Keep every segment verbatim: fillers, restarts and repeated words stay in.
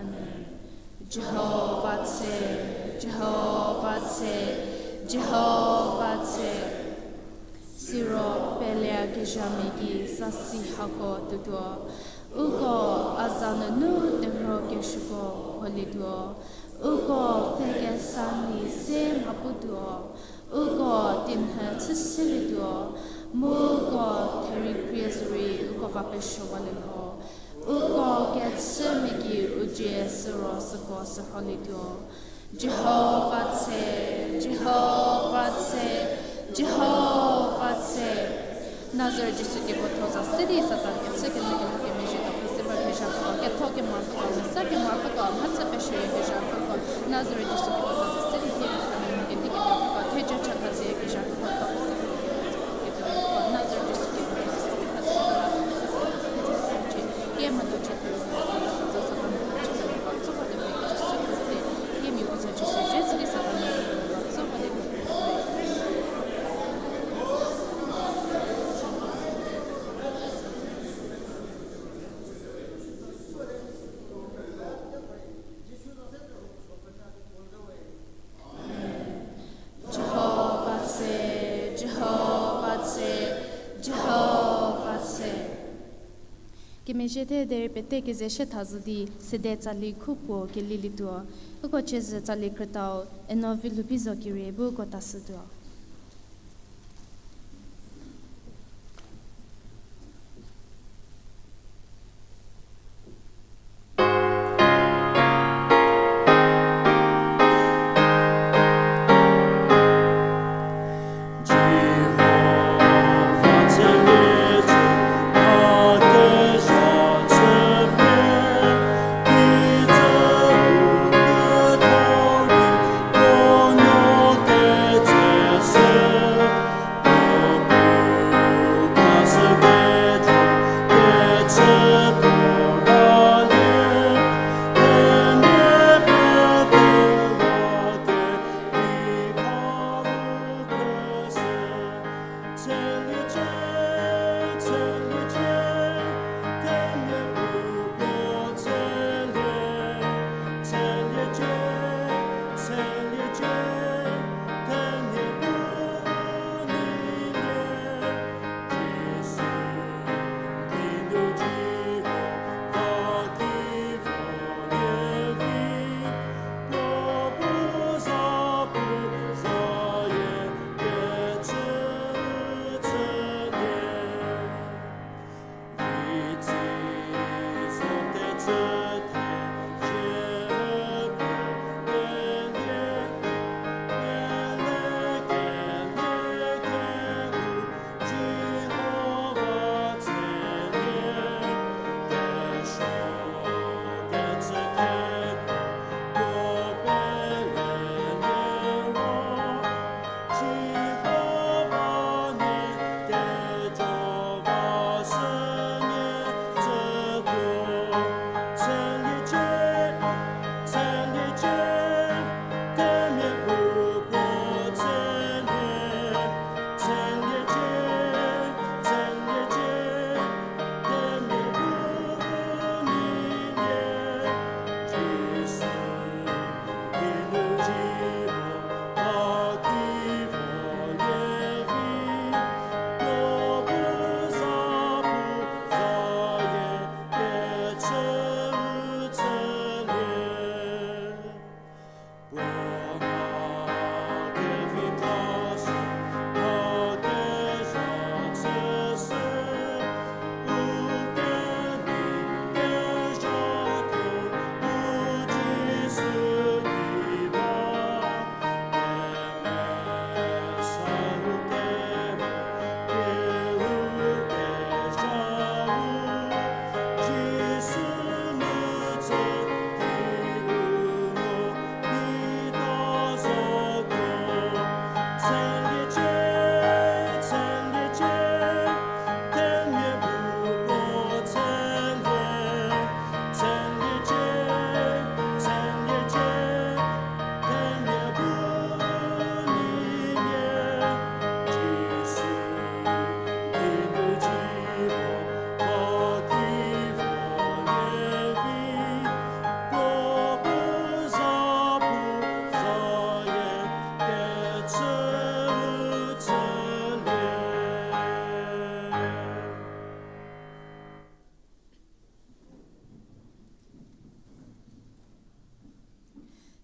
Amen. Jihova tse, Jihova tse, Jihova tse. Siro peleyakezhamia gei zasi hako tuotuo. Uko a za nunu terhuo kesuoko holietuo. Uko pfhe kesa nyi se mhaputuo. Uko tinhü chüselietuo. Mu uko therie krie zorei uko va pesuowalietuo. Uko kechümia gei u dzie süro süko sürholietuo. Jihova tse, Jihova tse, Jihova tse. Nazareth Jisu kekuotho za se di Satan kechü kenu kemezhie tuo, phi se ba kezha pfüko, ketho kemopfüko, mesa kemopfüko, mhatsa peshüya kezha pfüko. Nazareth Jisu kekuotho za se di thie kedi kedi pfüko, theja cha khazie kezha pfüko, tuo phi se ba kezha pfüko, Nazareth Jisu kekuotho za se di khazie kema do che pfüko, Satan kechü kenu kemopfüko, tsüko de phi Jisu kekuotho, thie mia puo za Jisu zhie se di Satan kechü kenu kemopfüko, tsüko de phi Jihova tse, Jihova tse, Jihova tse. Kemezhie the derei pete keze she thazhü di sede tsali khu puo kelilietuo. Uko chiezü tsali krütau, eno Vilhoubi Zokirie bu uko tashütuo.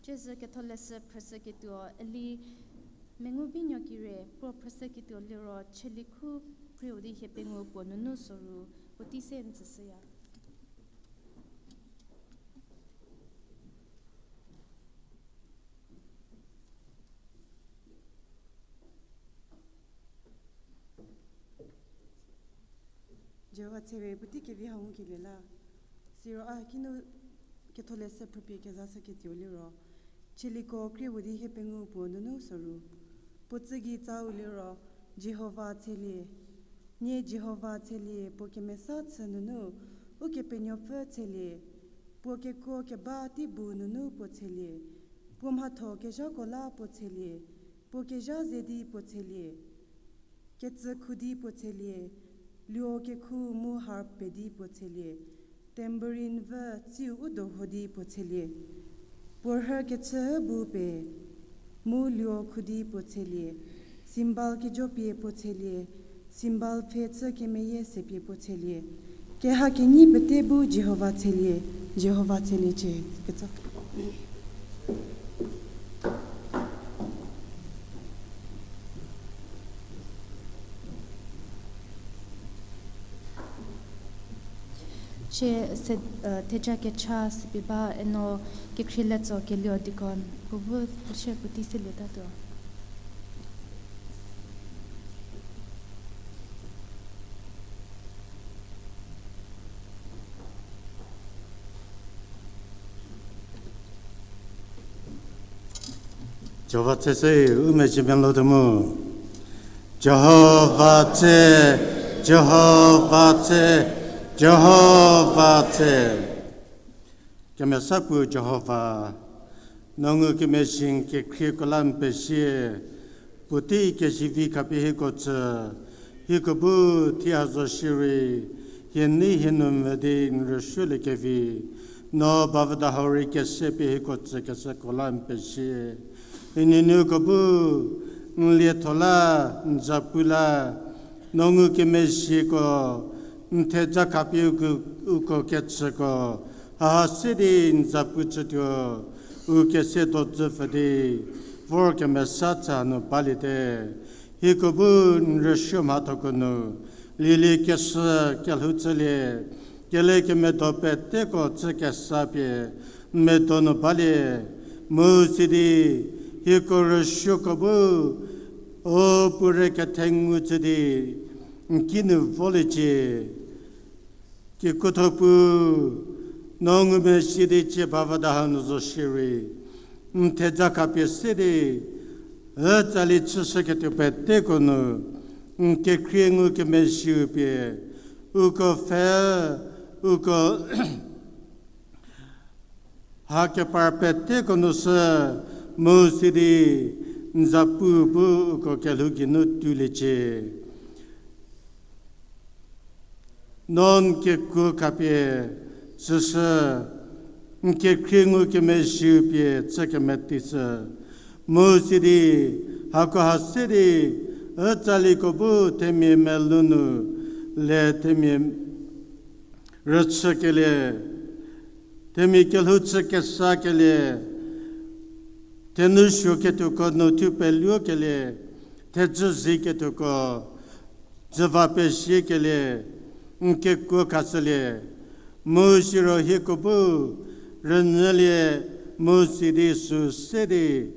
Siezü ketholeshü phrüshüketuo üli, mengu Binuokire, puo phrüshüketuo liro Chielikhu Kriewodi Hiepengou puo nunu soru, puotei se n tsüshüya. Jihova tse we puotei kevi ha ngukelie la. Siro a kinu ketholeshü phrüpie kezashüketuo liro, Chieliko Kriewodi Hiepengou puo nunu soru. Puo tsügei tsau liro, Jihova tselie. Nie Jihova tselie, puo kemesa chü nunu, Ukepenuopfü tselie. Puo kekuo keba tei bu nunu puo tselie. Puo mhatho kezhako la puo tselie. Puo kezha ze di puo tselie. Ketsükhu di puo tselie, luo kekhu mu harp pe di puo tselie, tambourine vü tsiu u doho di puo tselie. Puo rhü kechü bu pie, mu luo khu di puo tselie, cymbal kejo pie puo tselie, cymbal pfhe chü kemeyie se pie puo tselie. Keha kenyi pete bu Jihova tselie, Jihova tseliecie, ketso. Thie se, eh, theja kecha süpie ba eno kekhrie letso kelio deacon puo bu pushie puotei se lietatuo. Jihova tse se, u mezhie melotuo mu. Jihova tse, Jihova tse, Jihova tse. Kemesa puo Jihova, no ngukemezhie kekrieko la n pezie, puotei kezivi khapie hieko tsü, hieko bu thie ha zo shierei, hie nei hie nu mvü di n rüsuoliekevi, no bavüda hau rei kese pie hieko tsükeshüko la n pezie. Inunuko bu n lietho la n zapu la, no ngukemezhieko, n theja khapie uko, uko kechüko, haha se di n zapu chütuo, u kese dodzü pfü di, vor kemesa chü hanu baliete. Hieko bu n rüsuo mhathoko nu, lielie keshü kelhou chülie, kele kemedo peteko chü kesa pie, n medo nu balie, mu sidi, hieko rüsuoko bu, o puorei kethengu chü di, n kinu voliecie. Kekuotho pu, no ngumezhie di cie bavüda hanu zo shierei, n theja khapie se di, ütsali chüshüketuo peteko nu, n kekhrie ngukemezhieu pie, uko pfhe, uko ha kepar peteko nu sü, mu sidi, n zapu bu uko kelhou geinu tuliecie. No n kekuo khapie, süsü, n kekhrie ngukemezhieu pie chü kemeteishü. Mu sidi, hako ha se di, ütsaliko bu themia melou nu, le themia rüchükelie, themia kelhou chü kesakelie, thenou suoketuoko nu thu peluokelie, thedzü ziketuoko dzüva peziekelie, n kekuo khashülie, mu siro hieko bu rünyülie, mu sidi sü se di,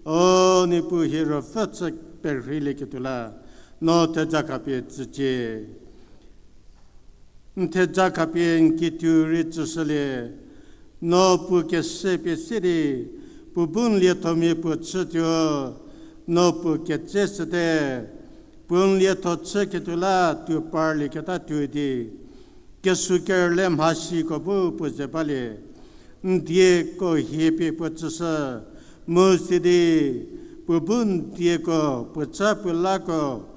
o Niepuu hie ruopfü chü perheilieketuo la, no theja khapie tsücie. N theja khapie n kituo rei tsüshülie, no puo kese pie se di, puo bu n liethomia puo chütuo, no puo ketse shüte, puo n lietho chüketuo la tuo parlieketa tuo di, kesuo kerüle mhasiko bu puo ze balie, n dieko hie pie puo tsüshü, mu sidi, puo bu n dieko puo cha puo lako,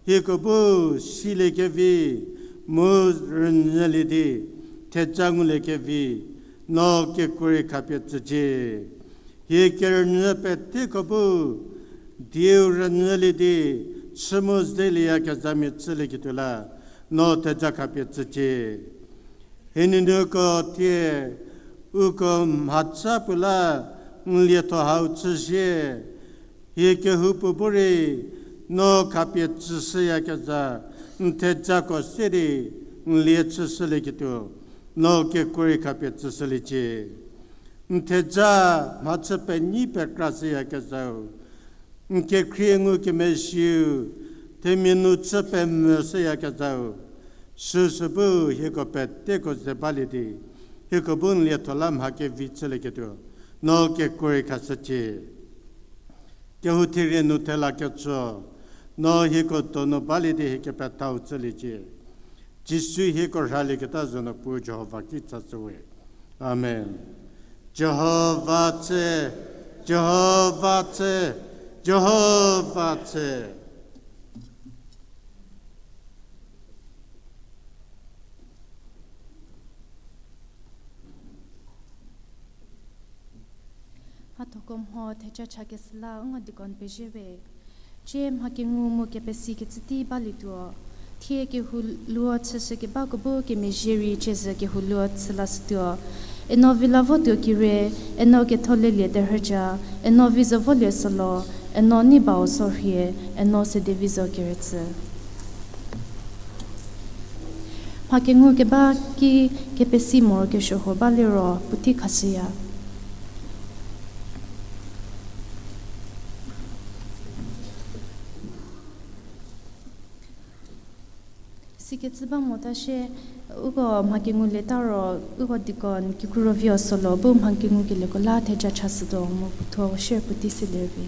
hieko bu siliekevi, mu rünyülie di, theja nguliekevi, no kekuo rei khapie tsücie. Hie kerünyü peteko bu, dieu rünyülie di, chü mu zelieyakezhamia chülieketuo la, no theja khapie tsücie. Hie nuonuoko thie, uko mhacha puo la, n lietho hau chüzie, hie kehoupuo bu rei, no khapie tsüshüyakezha, n thejako se di, n lie chüshülieketuo, no kekuo rei khapie tsüshüliecie. N theja mhachü penyi pekra shüyakezhau, n kekhrie ngukemezhieu, themia nu chü pemvü shüyakezhau, süsü bu hieko peteko ze balie di, hieko bu n lietho la mha kevi chülieketuo, no kekuo rei khashücie. Kehou therie nu thela ketso, no hieko donu balie di hie kepethau chüliecie. Jisu hieko rhalieketa za nu pu Jihova ki tsashüwe. Amen. Jihova tse, Jihova tse, Jihova tse. Mhathoko mho theja chakeshü la u ngo deacon pezie we. Cie mha kengu mu kepesi kecü tei balietuo. Thie kehou luo chüshükebako bu kemezhie rei ciezü kehou luo chü lashütuo. Eno vi la votuo kire, eno ketholelie derhüja, eno vi zo volie sülo, eno nei bau sorhie, eno sede vi zo keretsü. Mha kengu keba ki kepesi morokesuo huo baliro puotei khashüya. Sikecü ba mota shie, uko mha kengu lieta ro, uko deacon kikru rovio sülo bu mha kengu kelieko la theja chashütuo mu puothuo share puotei selie vi.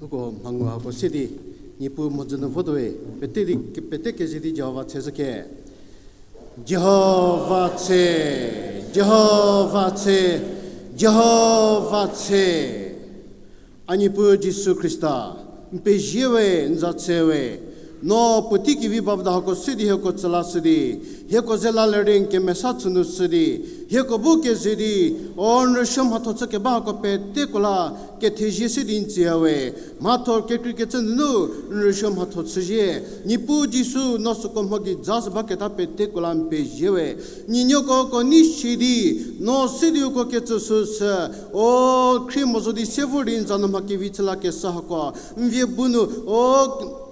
Uko mhangu hako se di, Niepuu mhodzü nu votuoe, pete di, pete keze di Jihova tshezhü ke. Jihova tshe, Jihova tshe, Jihova tshe. A Niepuu Jisu Khrista, n pezie we, n za tse we, No puotei kevi bavü hako se di hieko tsü la shü di, hieko ze la ler di n kemesa chü nu shü di, hieko bu keze di, o n rüsuo mhatho chü keba hako peteko la kethezie se di n tsüya we. Mhatho kekreikecü nunu n rüsuo mhatho chüzie. Niepuu Jisu, no süko mho gei ja shü baketa peteko la n pezie we. Ninuoko uko nei shi di, no se di uko ketsü süsü, o khrie mo zo di se vor di n za nu mha kevi chü lakeshü hako n vie bu nu, o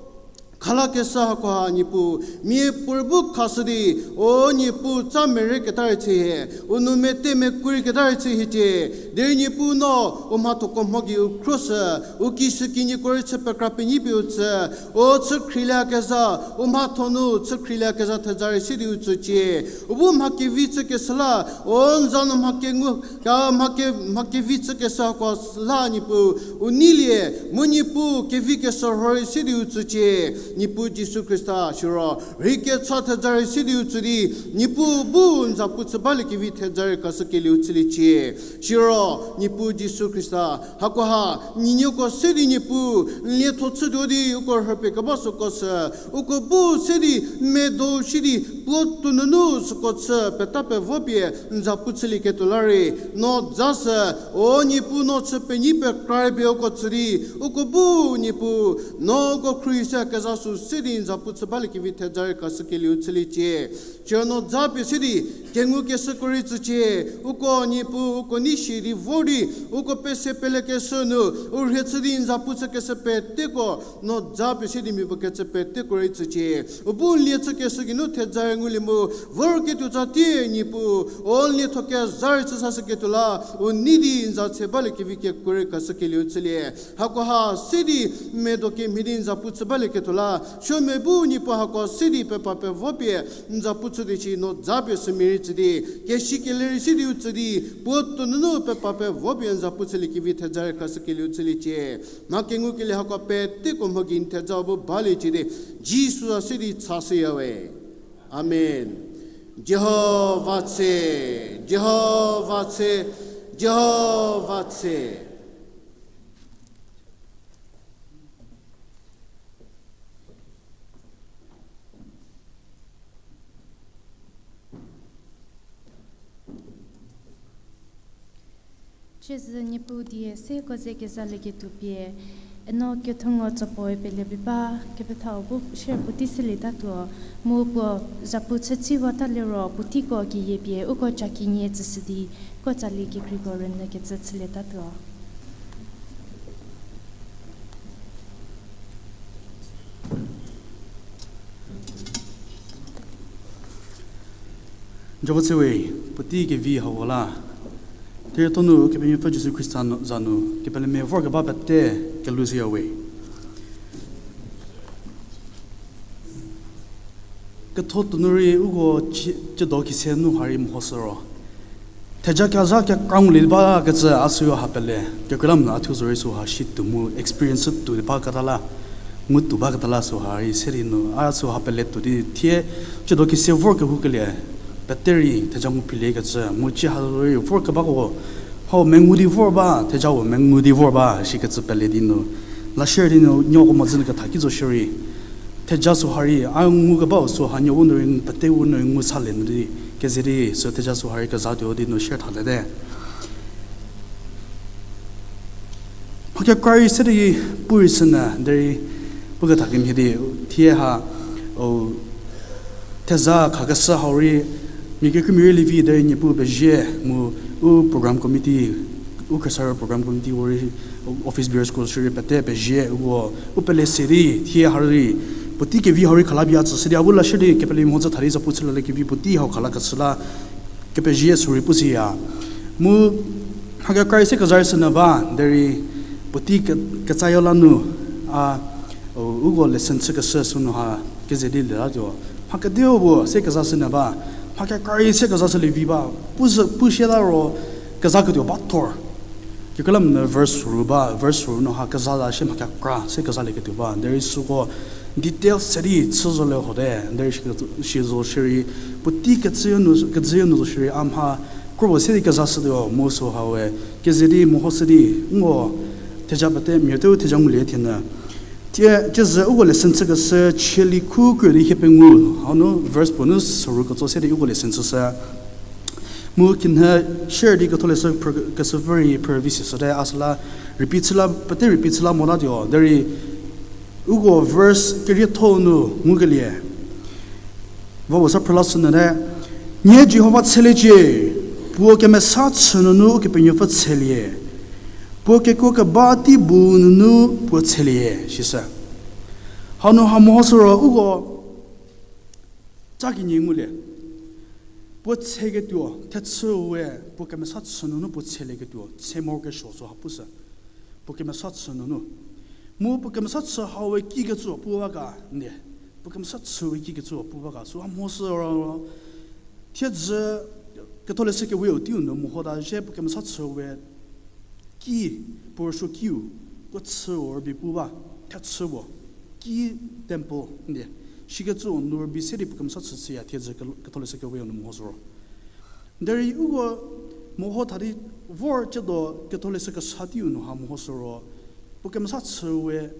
khalakeshü hakoha Niepuu, miapuorei bu khashü di, o Niepuu tsa mereketa rei chü hie, u nou mete mekuoreiketa rei chü hiecie, derei Niepuu no u mhathoko mho gei u khruoshü, u kishükinyiko rei chü pekra penyi pie u tsü, o chü khrieliekezha, u mhatho nu chü khrieliekezha thedza rei se di u tsücie, u bu mha kevi chükeshü la, o n za nu mha kengu, ka mha ke, mha kevi chükeshü hako la Niepuu, u neilie, mu Niepuu kevi keshürho rei se di u tsücie, Niepuu Jisu Khrista, siro rhei kecha thedza rei se di u tsü di, Niepuu bu n za pu chü baliekevi thedza rei khashükelieu chüliecie. Siro, Niepuu Jisu Khrista, hakoha, ninuoko se di Niepuu, n lietho chütuo di uko rhüpie keba süko sü, uko bu se di, medo shi di, puo tou nunu süko chü, peta pevo pie, n za pu chülieketuo la rei, no ja sü, o Niepuu no chü penyi pekra rei pie uko tsü di, uko bu Niepuu, no uko khruohi se kezha sü se di n za pu chü baliekevi thedza rei khashükelieu chüliecie. Siro no ja pie se di, kengukeshüko rei tsücie, uko Niepuu, uko nei shi di vor di, uko pese pelekeshü nu, u rhie chü di n za pu chükeshü peteko, no ja pie se di mia puo kecü peteko rei tsücie. U bu n lie chükeshü geinu thedza rei ngulie mu, vorketuo tsatie Niepuu, o n lietho kezha rei chü sashüketuo la, u nei di n za chü baliekevi kekuo rei khashükelieu chülie. Hakoha se di, medo kemhie di n za pu chü balieketuo la, suo mia bu Niepuu hako se di pepa pevo pie, n za pu chü di shi no ja pie sümia rei tsü di, kesi kelie rei se di u tsü di, puo tou nunu pepa pevo pie n za pu chüliekevi thedza rei khashükelieu chüliecie. Mha kengukelie hako peteko mho gei n thedza bu baliecie di, Jisu za se di chashüya we. Amen. Jihova tse, Jihova tse, Jihova tse. Ciezü Niepuu die seko ze kezalieketuo pie, eno kethongo tsopuoe pele pie ba, kepethau bu share puotei sülietatuo, mu puo zapu chütsiwata liro puoteiko keyie pie uko cakinie tsüshü di, ko tsali kekreiko rünyükecü chülietatuo. Jihova tse we, puotei kevi hau la. Therietho nu Kepenuopfü Jisu Khrista nu, za nu, kepelemia vorkeba pete kelhou shüya we. Ketho tuonu rei uko cie-, ciedo kise nu ha rei mehoshü ro, theja kezha kekra ngulie bakecü a süu ha pele, kekreilamonyü a thuo zorei süha shi tuo mu experience tuo baketa la, ngu tuo baketa la süha rei se di nu a süha pele tuo di thie ciedo kise vor kehoukelie, pete rei theja ngu philiekecü mu cie ha zorei vor kebako, hau mengu di vor ba, thejau mengu di vor ba shikecü pele di nu, la share di nu nieko mhodzü nu ketha ki zo shierei, theja süha rei a ngukebau süha nuo u nu rei pete u nu rei ngu salie nu di, keze di sü theja süha rei kezatuo di nu share thaliete. Mha kekra rei se di pu rei sünyü derei puketha kemhie di thie ha, o, theza khakeshü hau rei, mia kekreimia rei lievi derei Niepuu pezie mu u program committee, u Khriesarü program committee u rei office bearers ko shierei pete pezie uko u pele se di thie ha rei puotei kevi hau rei khala bia tsüshü di a bu la share di kepele mhodzü tha di zapu chülalie kevi puotei hau khala kechü la kepezie sü rei pushüya. Mu mha kekra rei se kezha rei sünyü ba derei puotei ke-, ketsayo la nu a, o, uko lesson chükeshü sünu ha keze di lietatuo. Mha kediu bu se kezha sünyü ba, mha kekra rei se kezha shülie vi ba, pu shie la ro kezha ketuo ba thor. Kekreilamonyü verse ru ba, verse ru nu ha kezha la shie mha kekra se kezhalieketuo ba derei süko details se di chü zolie hote derei shi, shi zo shierei puotei kecüyo nu, kecüyo nu zo shierei a mha kropuo se di kezha shütuo mu süha we keze di mehoshü di, ngo theja pete mia teu theja ngulie thienyü. Tie, tiezü uko lesson chükeshü chieli khu kro di hie pengou, hanu verse puo nu soru ketso se di uko lesson chüshü. Mu kinhie share di ketholeshü phrü-, keshü vor rei phrü vi si shüte, a süla repeat chüla, pete repeat chüla motatuo. Derei uko verse kerietho nu ngukelie. Va puo sa phrüla sünyüte, Nie Jihova tsheliecie, puo kemesa chü nunu Ukepenuopfü tshelie, puo kekuo keba tei bu nunu puo tshelie, sishü. Hanu ha mehoshü ro uko ca kenie ngulie. Puo tsheketuo, thechü we, puo kemesa chü nunu puo tshelieketuo, tshe morokesuo sü ha pushü. Puo kemesa chü nunu. Mu puo kemesa chü hau we kikecü pu ba ga, ndie. Puo kemesa chü we kikecü pu ba ga, sü ha mehoshü ro, thiedzü ketholeshü keweu teiu nu mehota zhie puo kemesa chü we ki, puo rüsuo kiu, puo chü rübei pu ba, thechü puo, ki temple, ndie. Shikecü nu rübei se di puo kemesa chü chüya thiedzü ke-, ketholeshü keweu nu mehoshü ro. Derei uko meho tha di vor ciedo ketholeshü kesa teiu nu ha mehoshü ro, puo kemesa chü we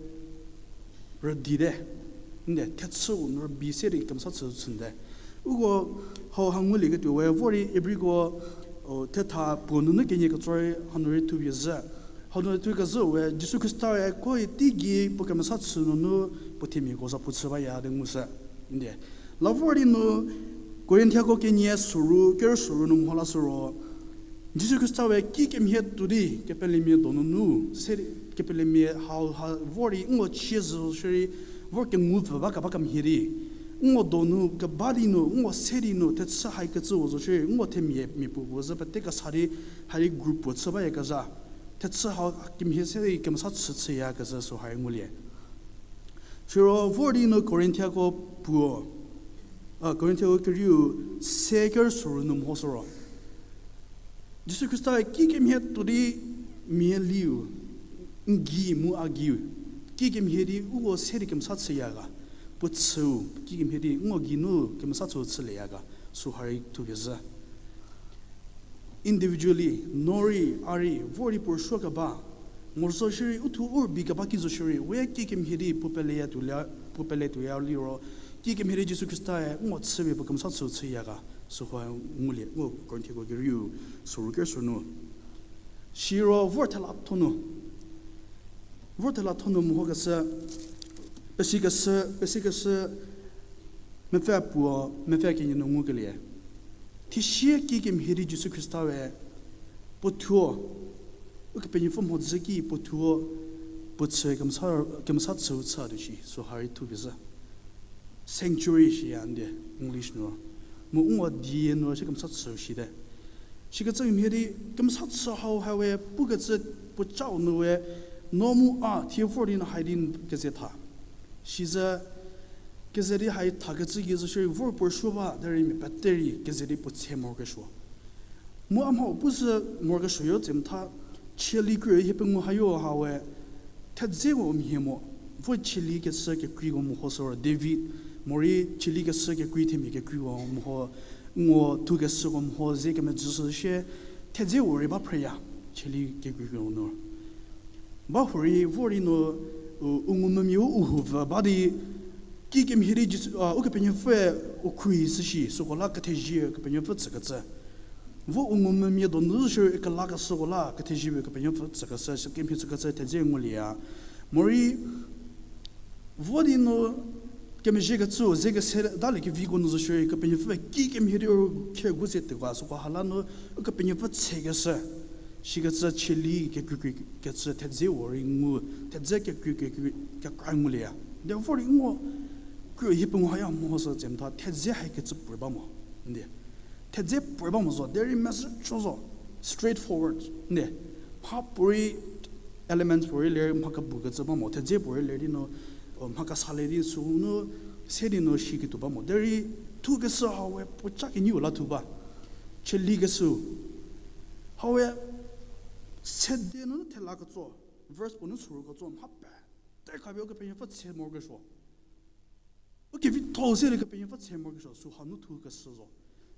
rüdite, ndie, thechü nu rübei se di kemesa chü chüte. Uko hau ha ngulieketuo we vor rei Ibriko, o, thetha puo nunu kenie ketso rei hanu rei thupie zhü. Hanu rei thukezhü we Jisu Khrista-e ko teigei puo kemesa chü nunu puo themiako za pu chü baya di ngushü, ndie. La vor di nu Korinthiako kenie soru, kerü soru nu meho lashü ro, Jisu Khrista we kikemhie tuo di kepelemia donunu, se kepelemia hau ha vor di nko chie zhü shierei, vor kengupfü ba keba kemhie di, nko donu keba di nu, nko se di nu, thechü haikecü puo zo shierei, nko themia mia puo puo zhü pete kesa di, hai group puo chü bayakezha. Thechü hau kemhie se di kemesa chü chüyakezha sü hai ngulie. Siro vor di nu Korinthiako puo, a, Korinthiako kerieu se kerü soru nu mehoshü ro, Jisu Khrista-e kikemhie tuo di mia liu, n gei mu a geiu, kikemhie di uko se di kemesa chüya ga, puo chüu, kikemhie di nko geinu kemesa chü chülieya ga, sü ha rei thupie zhü. Individually, no rei, a rei, vor rei puo rüsuo keba, mo zo shierei, uthuo u rübei keba ki zo shierei, we kikemhie di puo peleya tuoya, puo pele tuoya liro, kikemhie di Jisu Khrista-e nko chüpie puo kemesa chü chüya ga, sü ha ngulie, nko Korinthiako kerieu soru kerü soru nu. Siro vor thela thonu, vor thela thonu mehokeshü, pesikeshü, pesikeshü, mepfü puo, mepfü kenie nu ngukelie. Thesie kikemhie di Jisu Khrista-e puo thuo, Ukepenuopfü mhodzü ki puo thuo, puo chü kemesa, kemesa chüu chü tuo shi, sü ha rei thupie zhü. Sanctuary shiya ndie, English nu. Mu nko die nu se kemesa chüu shite. Sikecü mhie di kemesa chü hau ha we pukecü puo cau nu we, no mu a thie vor di nu hai di keze tha. Sizü keze di hai thakecü gei zo shierei vor puo rüsuo ba derei mia pete rei keze di puo tshe morokesuo. Mu a mhau pushü morokesuoyo tse metha, chieli kro hie pengou hayo ha we, thedze u mhie mo, vo chieli keshü kekreiko mehoshü ro David, morei chieli keshü kekrei themia kekreiko meho, nko thukeshüko meho ze kemedzüshü shie, thedze u rei ba phreya, chieli kekreiko nu. Ba hurei vor di nu, u, u ngumvümia u, u houvü ba di, kikemhie di Jisu, a, Ukepenuopfüe u khruohi shü shi, süko la kethezie Ukepenuopfü tsükecü. Vo u ngumvümia donu shierei kelakeshüko la kethezie Ukepenuopfü tsükeshü, sükemhie tsükecü thedze ngulieya. Morei, vo di nu kemezhiekecü, ze kese dalie keviko nu zo shierei Ukepenuopfü kikemhie di u khie gu ze tuoka süko ha la nu Ukepenuopfü tshekeshü. Sikecü chieli kekreikecü thedze u rei ngu, thedze kekreikekreikekra ngulieya. Therefore, nko, kro hie pengou haya mehoshü tse metha, thedze haikecü puorei ba mo. Ndie. Thedze puorei ba mo zo, derei message cho zo, straightforward. Ndie. Mha puorei elements puorei ler mha kebukecü ba mo, thedze puorei ler di nu, o, mha kesa ler di sünu, se di nu shiketuo ba mo. Derei thukeshü hau we puoca kenieu la thu ba. Chieli keshü. Hau we sede nunu thela ketso, verse puo nu soru ketso, mha pete khapie Ukepenuopfü tshe morokesuo. Ukevitho se di Ukepenuopfü tshe morokesuo, sü hanu thukeshü zo.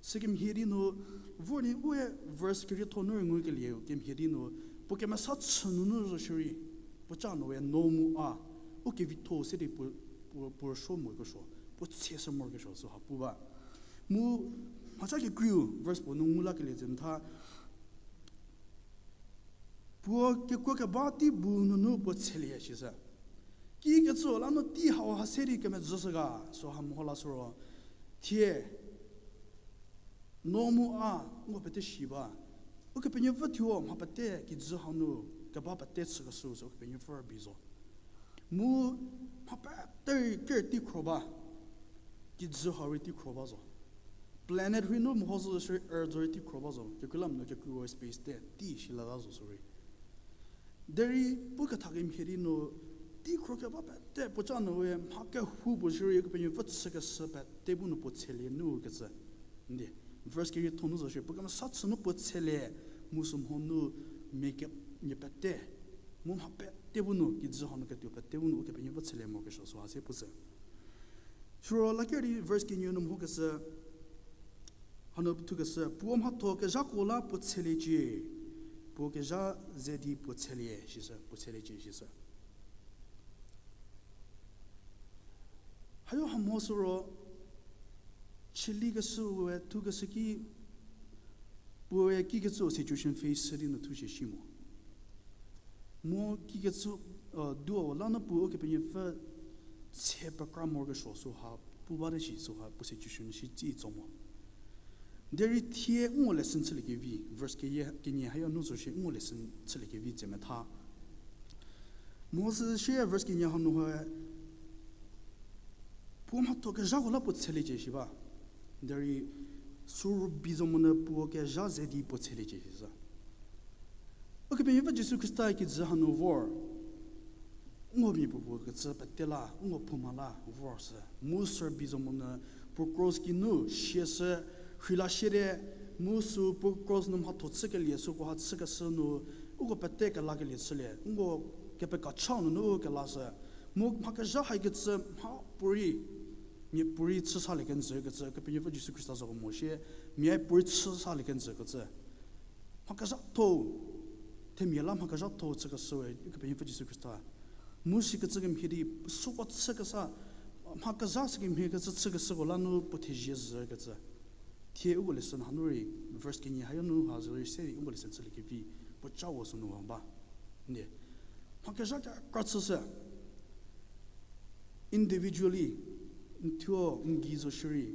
Sükemhie di nu, vor di u-e verse kerietho nu rei ngukelieu, kemhie di nu, puo kemesa chü nunu zo shierei, puoca nu we no mu a, u kevitho se di puo, puo, puo rüsuo morokesuo, puo tse se morokesuo süha pu ba. Mu mhacha kekreiu verse puo nu ngu lakelie tse ntha, puo kekuo keba tei bu nunu puo tshelie shisü. Kikecü la nu tei hau ha se di kemezhüshü ga, süha meho la süro, thie no mu a, nko pete shi ba. Ukepenuopfü thuo mha pete kijü hau nu keba pete chükeshü sü Ukepenuopfü rübei zo. Mu mha pete rei ker teikhro ba, kijü hau rei teikhro ba zo. Planet rhei nu meho zo shierei earth zo rei teikhro ba zo. Kekreilamonyü kekreiu space te tei shi lata zo sürei. Derei pu ketha kemhie di nu, teikhro keba pete puoca nu we mha kehoupuo shierei Ukepenuopfü chükeshü pete bu nu puo tshelie nu kecü. Ndie, verse kerietho nu zo shierei, puo kemesa chü nu puo tshelie, mu sümho nu mia ke, mia pete, mu mha pete bu nu, kijü hau nu ketuo pete bu nu Ukepenuopfü tshelie morokesuo süha se pushü. Siro laker di verse kenieu nu mehokeshü, hanu thukeshü, puo mhatho kezhako la puo tsheliecie, puo kezha ze di puo tshelie shisü, puo tsheliecie shisü. Hayo ha mho süro, chülikeshü we thukeshü ki, puoe kikecü situation face shü di nu thu shie shi mo. Mu kikecü, duo la nu puo Ukepenuopfü tse pekra morokesuo süha pu bate shi süha puo situation shi tsi tso mo. Derei thie nko lesson chüliekevi, verse keyie, kenie hayo nu zo shie nko lesson chüliekevi tse metha. Mosü shie verse kenie hanu ha, puo mhatho kezhako la puo tsheliecie shi ba. Derei sü rübei zo monyü puo kezha ze di puo tsheliecie shi sü. Ukepenuopfü Jisu Khrista kijü hanu vor, nko mia puopuo kecü pete la, nko phouma la vor sü. Mu sü rübei zo monyü puo cross kinu siashü, rheila siete, mu sü puo cross nu mhatho chükelie sükoha chükeshü nu, uko pete kelakelie chülie, nko kepekachau nunu kelashü. Mu mha kezha haikecü mhapuorei, miapuorei chü salie kenjü kecü Ukepenuopfü Jisu Khrista zoko mo shie, miapuorei chü salie kenjü kecü. Mha kezhatho, themia la mha kezhatho chükeshü we Ukepenuopfü Jisu Khrista. Mu sikecü kemhie di süko chükesa, mha kezha sükemhie kecü chükeshüko la nu puo thezie zhü kecü. Thie uko lesson hanu rei, verse kenie hayo nu ha zo rei se di uko lesson chüliekevi, puoca wo sünu ba. Ndie, mha kezha kekra chüshü. Individually, n thuo n gei zo shierei,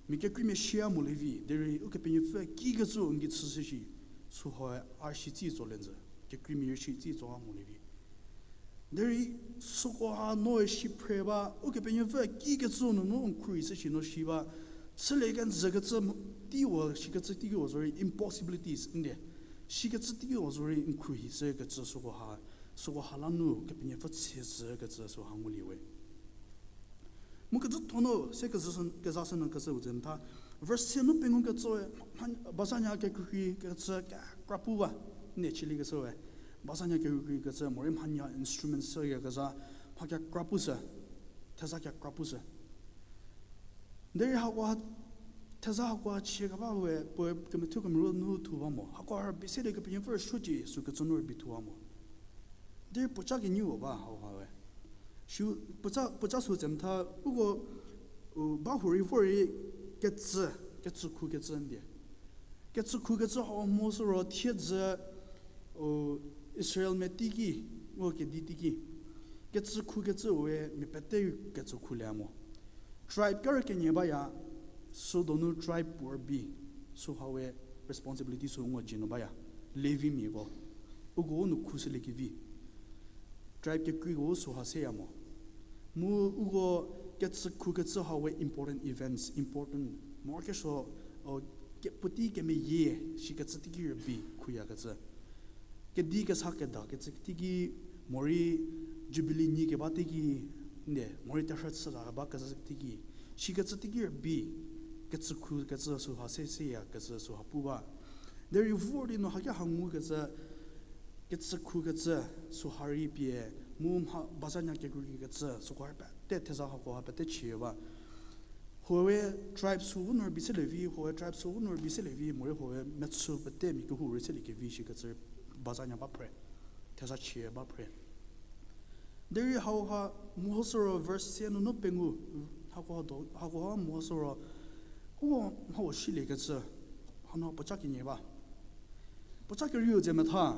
mia kekreimia shie a molie vi, derei Ukepenuopfü kikecü n gei chüshü shi, süha a shi tsi tso le njü, kekreimia rei shi tsi tso a molie vi. Derei sükoha noe shi phre ba, Ukepenuopfü kikecü nunu n khruohi shü shi no shi ba, chülie kenjü kecü, teiwo, shikecü teiki wo zorei impossibilities, ndie. Shikecü teiki wo zorei n khruohi shü kecü sükoha, sükoha la nu Kepenuopfü tshezhü kecü süha ngulie we. Mu kecü thonu se kezashü, kezashü nu kecü u tse ntha. Verse se nu pengou kecü, mha, bazanya kekreikrei kecü kekra pu ba, ne chülie keshü we. Bazanya kekreikrei kecü, morei mhanya instrument shüyakezha, mha kekra pushü, theza kekra pushü. Derei hakoha, theza hakoha chie keba we, puoe kemethuo kemeruo nu thu ba mo. Hakoha rübei se di Kepenuopfü rüsuocie sü kecü nu rübei thu ba mo. Derei puoca kenieu ba hakoha we. Sü, puoca, puoca sü tse ntha, uko, u, ba hurei vorei kecü, kecü khu kecü ndie. Kecü khu kecü hau mo süro thiedzü, u, Israelmia teiki, u kedi teiki. Kecü khu kecü we mia pete kecü khulie mo. Tribe kerü kenie baya, sü donu tribe puo rübei, süha we responsibility sü ngo dzie nu baya, Levimiako. Uko u nu khushüliekevi. Tribe kekreiko u süha seya mo. Mu uko kecü khu kecü ha we important events, important, morokesuo, o, ke-, puotei kemeyie, shikecü teiki rübei khuyakecü. Kedi kesa keda kecü teiki, morei Jubilee nyi keba teiki, nde, morei terhü chüta keba kecü teiki, shikecü teiki rübei, kecü khu kecü süha se, seya kecü süha pu ba. Derei vor di nu haki ha ngu kecü, kecü khu kecü süha rei pie, mu mha bazanya kekreikrei kecü süko rei pete theza hakoha pete chie ba. Huoe tribe sü u nu rübei selie vi, huoe tribe sü u nu rübei selie vi, morei huoe mechü pete mia kehou rei seliekevi shikecü bazanya ba phre, theza chie ba phre. Derei hauha mehoshü ro verse se nunu pengou, hakoha do, hakoha mehoshü ro, u, hau shiliekecü, hanu puoca kenie ba. Puoca kerieu tse metha.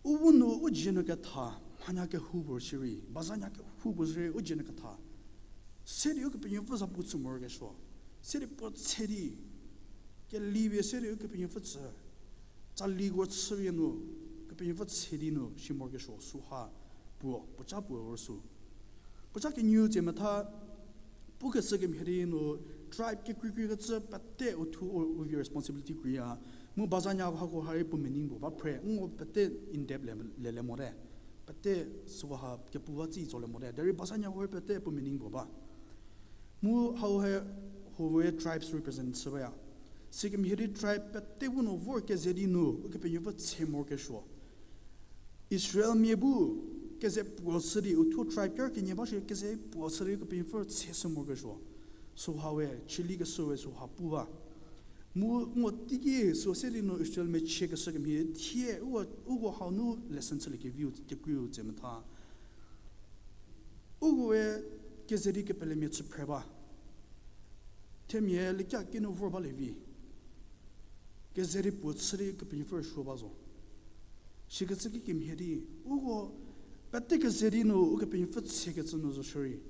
U bu nu u dzie nu ketha, mhanya kehoupuo shierei, bazanya kehoupuo shierei u dzie nu ketha. Se di Ukepenuopfü za pu chü morokesuo. Se di puo tse di, kelipie se di Ukepenuopfü tsü. Tsaliko chüpie nu, Kepenuopfü tse di nu shi morokesuo süha puo, puoca puo ro sü. Puoca kenieu tse metha, pukeshü kemhie di nu, tribe kekreikreikecü pete u thuo u, u vie responsibility kreiya. Mu bazanya hako ha rei puo meaning puo ba phre, ngo pete in depth le, lele mote. Pete süko ha kepu ba tsi tsolie mote. Derei bazanya hako rei pete puo meaning puo ba. Mu hau he, huoe tribes represent chü baya. Sikemhie di tribe pete bu nu vor keze di nu, Ukepenuopfü tse morokesuo. Israelmia bu keze puo chü di, u thuo tribe ker kenie ba shi keze puo chü di Ukepenuopfü tse shü morokesuo. Süha we, chüliekeshü we süha pu ba. Mu ngo teiki süu se di nu Israelmia chiekeshü kemhie thie, uko, uko hau nu lesson chüliekeviu, kekreiu tse metha. Ukoe keze di kepelemia chü phre ba. Themia lekia kinu vor balie vi. Keze di puo chü di Kepenuopfü rüsuo ba zo. Sikecü ki kemhie di, uko pete keze di nu Ukepenuopfü tsekecü nu zo shierei,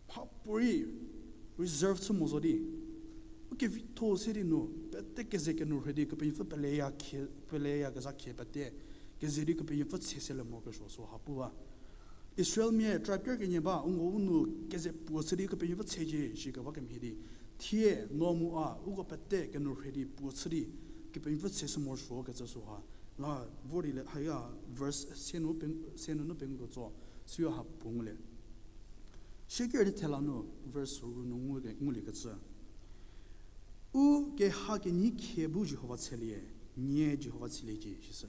mhapuorei reserve chü mo zo di, ukevitho se di nu pete keze kenu rhei di Kepenuopfü peleya khie, peleyakezha khie pete keze di Kepenuopfü tse selie morokesuo süha pu ba. Israelmia tribe ker kenie ba, u ngo u nu keze puo chü di Kepenuopfü tsecie shikeba kemhie di. Thie no mu a, uko pete kenu rhei di puo chü di Kepenuopfü tse shü morosuokecü süha. La vor di le, haya verse se nu peng-, se nunu pengou ketso, süha puo ngulie. Shieker di thela nu verse ru nu ngu-, nguliekecü. U keha kenyi khie bu Jihova tshelie, nie Jihova tsheliecie, sisü.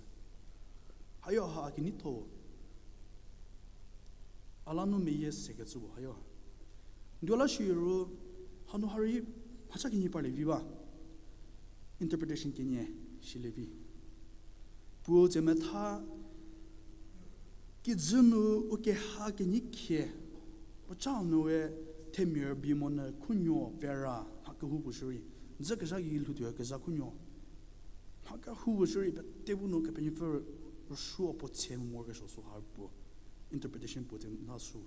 Hayo ha a keneitho. A la nu meyie sekecü puo hayo ha. Nduo la shi ru, hanu ha rei mhacha kenyi parlie vi ba. Interpretation kenie, silie vi. Puo tse metha, kijü nu u keha kenyi khie, puoca nu we themia rübei monyü khunuo pera mha kehoupuo shierei, dzükezha gei lhoutuoyakezha khunuo. Mha kehoupuo shierei pete bu nu Kepenuopfü rüsuo puo tse morokesuo süha puo. Interpretation puo tse na sü.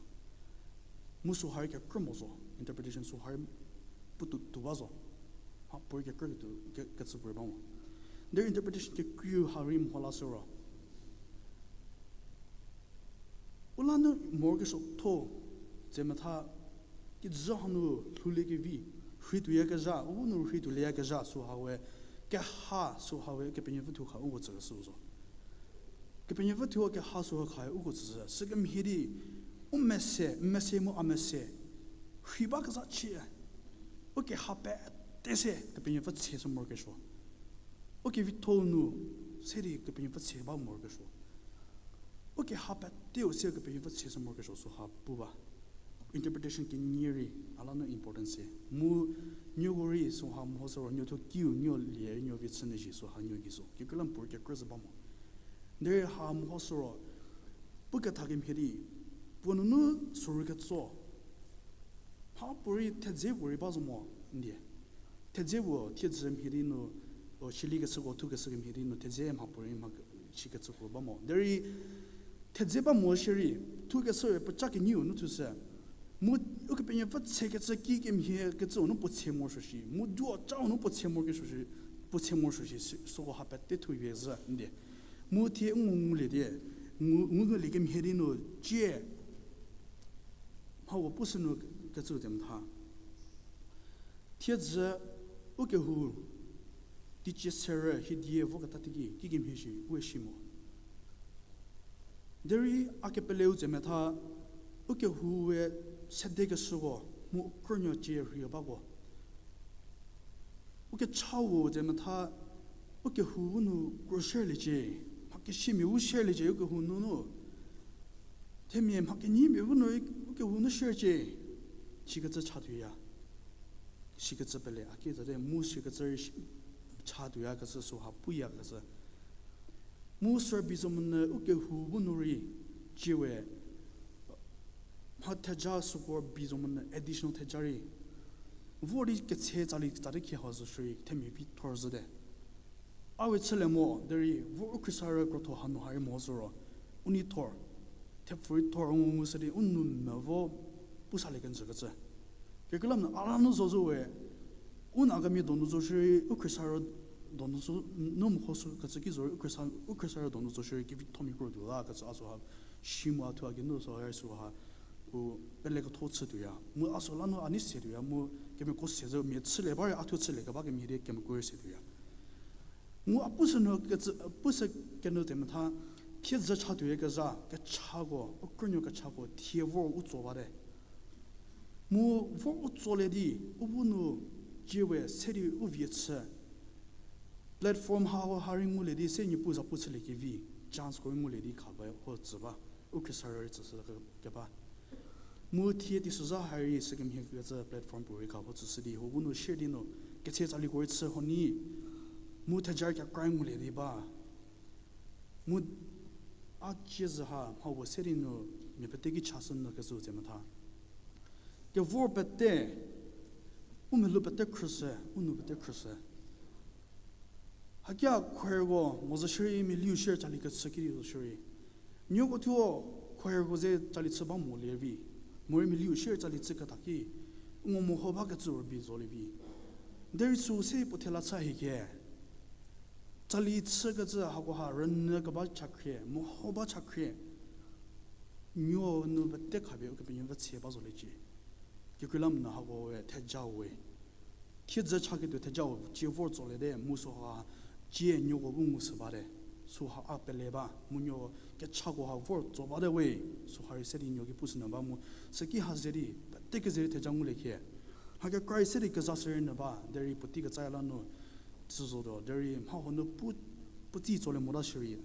Mu süha rei kekrü mo zo, interpretation süha rei puotou tuo ba zo. Mhapuorei kekrü ketuo, ke-, kecü puorei ba mo. Derei interpretation kekreiu ha rei mho la sü ro. U la nu morokesuotho, tse metha, kijü hanu lhouliekevi, rhei tuoyakezha, u nu rhei tuolieyakezha süha we, keha süha we Kepenuopfü thuo kha uko tsükeshü zo. Kepenuopfü thuo keha süha kha uko tsüshü, sükemhie di, u mese, mese mu a mese, rhei bakezha chie, u keha pete se Kepenuopfü tse shü morokesuo. U kevitho nu se di Kepenuopfü tse ba morokesuo. U keha peteu se Kepenuopfü tse shü morokesuo süha pu ba. Interpretation kenie rei a la nu important se. Mu nieko rei süha mho sü ro, nieko thuo kiu, nieko lie, nieko vie chü nyü shi süha nieko gei zo. Kekreilamonyü kekrü zhü ba mo. Derei ha mho sü ro, puketha kemhie di, puo nunu sürei ketso. Mhapuorei thedze puorei ba zo mo, ndie. Thedze puo thiedzü mhie di nu, o, silikeshüko thukeshü kemhie di nu, thedze mhapuorei mha ke-, sikecü puo ba mo. Derei, thedze ba mo shierei, thukeshüe puoca kenieu nu thushü. Mu, Ukepenuopfü tsekecü ki kemhie kecüu nu puo tse morosuo shi. Mu duo cau nu puo tse morokesuo shi, puo tse morosuo shi, sü-, süko ha pete thupie zhü, ndie. Mu thie ngu ngulie di, ngu, ngu ngulie kemhie di nu, cie, mha puo pushü nu kecü tse metha. Thiedzü u kehou, teicie serü hidie voketa teiki, kikemhie shi, we shi mo. Derei a kepeleu tse metha, u kehou we sedekeshüko, mu krünuo cie rhei bako. U kechau tse metha, u kehou bu nu kro sherliecie, mha kesimia bu sherliecie u kehou nunu. Themia mha kenyimia bu nu u kehou nu shercie, sikecü chatuoya. Sikecü pele a ki zate mu sikecü rei si-, chatuoyakecü süha puyakecü. Mu sü rübei zo monyü u kehou bu nu rei, cie we, mha theja süko rübei zo monyü additional theja rei vor di ketse tsali tsate khie ha zo shierei themia vi thor zhüte. A we chülie mo derei vor u khriesarü krotho hanu ha rei mo zo ro, u nei thor, thepfü rei thor ngu ngu sü di u nou me vo pusalie kenjü kecü. Kekreilamonyü a la nu zo zo we, u Nagamia donu zo shierei u khriesarü donu zo, nu meho sü kecü ki zo rei u khriesa, u khriesarü donu zo shierei kevithomia kro tuo la kecü a süha, shi mu a thuo a geinu süha rei süha, u pele ketho chü tuoya. Mu a süla nu a nei se tuoya, mu kemiako se zo mia chülie ba rei a thuo chülie keba kemhie di kemiako rei se tuoya. Mu a pushü nu kecü, pushü kenu temetha, thiedzü cha tuoyakezha, kechako, u krünuo kechako, thie vor u tso bate. Mu vor u tsolie di, u bu nu cie we se di u vie chü. Platform hau ha rei ngulie di se Niepuu zapu chüliekevi, chanceko rei ngulie di kha ba ho tsü ba, u khriesarü rei tsüshü keba. Mu thie teisozha ha rei sükemhie kecü platform puorei kha ho tsüshü di, ho bu nu share di nu, ketse tsaliko rei chü ho ni, mu theja kekra ngulie di ba. Mu a cie zhü ha mha puo se di nu mia pete ki chashü nyü kecü tse metha. Kevor pete, u melou pete khrüshü, u nou pete khrüshü. Hakia choirko mo zo shierei miliu share tsali kechü ki di zo shierei, nieko thuo choirko ze tsali chü ba molie vi, morei miliu share tsali chü keta ki, ngo meho bakecü rübei zolie vi. Derei sü se puo thela chü hiecie. Tsali chükecü hakoha rünyü keba chakhrie, meho ba chakhrie, nuo nu pete khapie Ukepenuopfü tsie ba zoliecie. Kekreilamonyü hako we theja we, thiedzü chaketuo thejau cie vor tsolie te, mu süha cie nuoko bu ngu sü bate. Süha a pele ba mu nuo kechako ha vor tso bate we. Süha rei se di nuo ki pushünyü ba mu süki ha ze di pete keze di theja ngulie khie. Hakekra rei se di keza shürei nyü ba derei puotei ketsaya la nu tsü zotuo derei mha huo nu pu, puotei tsolie mota shierei,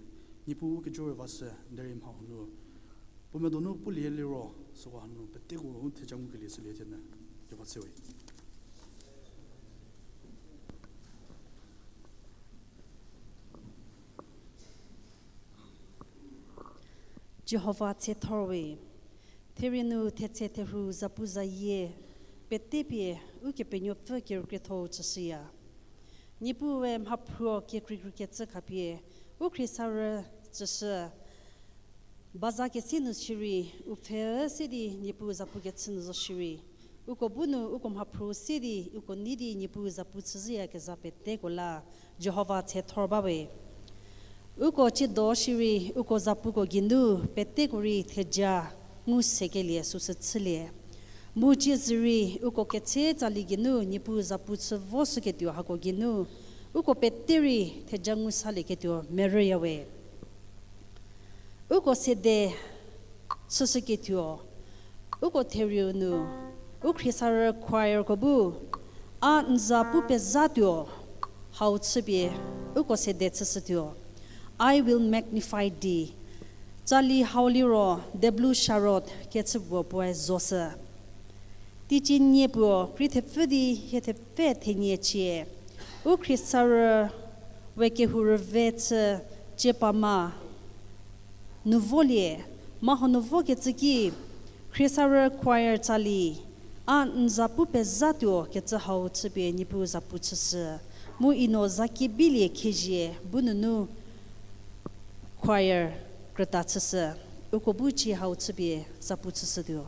Niepuu kejo rei vashü derei mha huo nu puo medonu pulie liro, süko hanu peteko u theja ngukelie shülie thienyü. Keba tse we. Jihova tse thor we, therie nu thetse therhu zapu zayie pete pie Ukepenuopfü kerükriethou tsüshüya. Niepuue mhaphruo kekreikrei kecü khapie u khriesarü tsüshü, baza kese nu shierei u pfhe se di Niepuu zapu kechü nu zo shierei, uko bu nu uko mhaphruo se di uko nei di Niepuu zapu chüzhüyakezha peteko la Jihova tse thor ba we. Uko tsiedo shierei uko zapuko geinu peteko rei theja ngu sekelie süsü chülie. Mu tsiezhü rei uko ketse tsali geinu Niepuu zapu chü voshüketuo hako geinu uko pete rei theja ngu salieketuo merüya we. Uko sede chüshüketuo, uko therieu nu u khriesarü choirko bu, a n za pu pezhatuo, hau chüpie uko sede chüshütuo, I will magnify thee. Tsali hau liro Deblu Sharod kechü puo puoe zoshü. Teicie nie puo krie thepfü di hie thepfü thenie cie, u khriesarü we kehou rüve chü cie pa ma nu volie, ma huo nu vokecü ki, khriesarü choir tsali, a n za pu pezhatuo kecü hau chüpie Niepuu zapu chüshü, mu ino za kebilie khezie bu nunu choir krüta chüshü, uko bu cie hau chüpie zapu chüshütuo.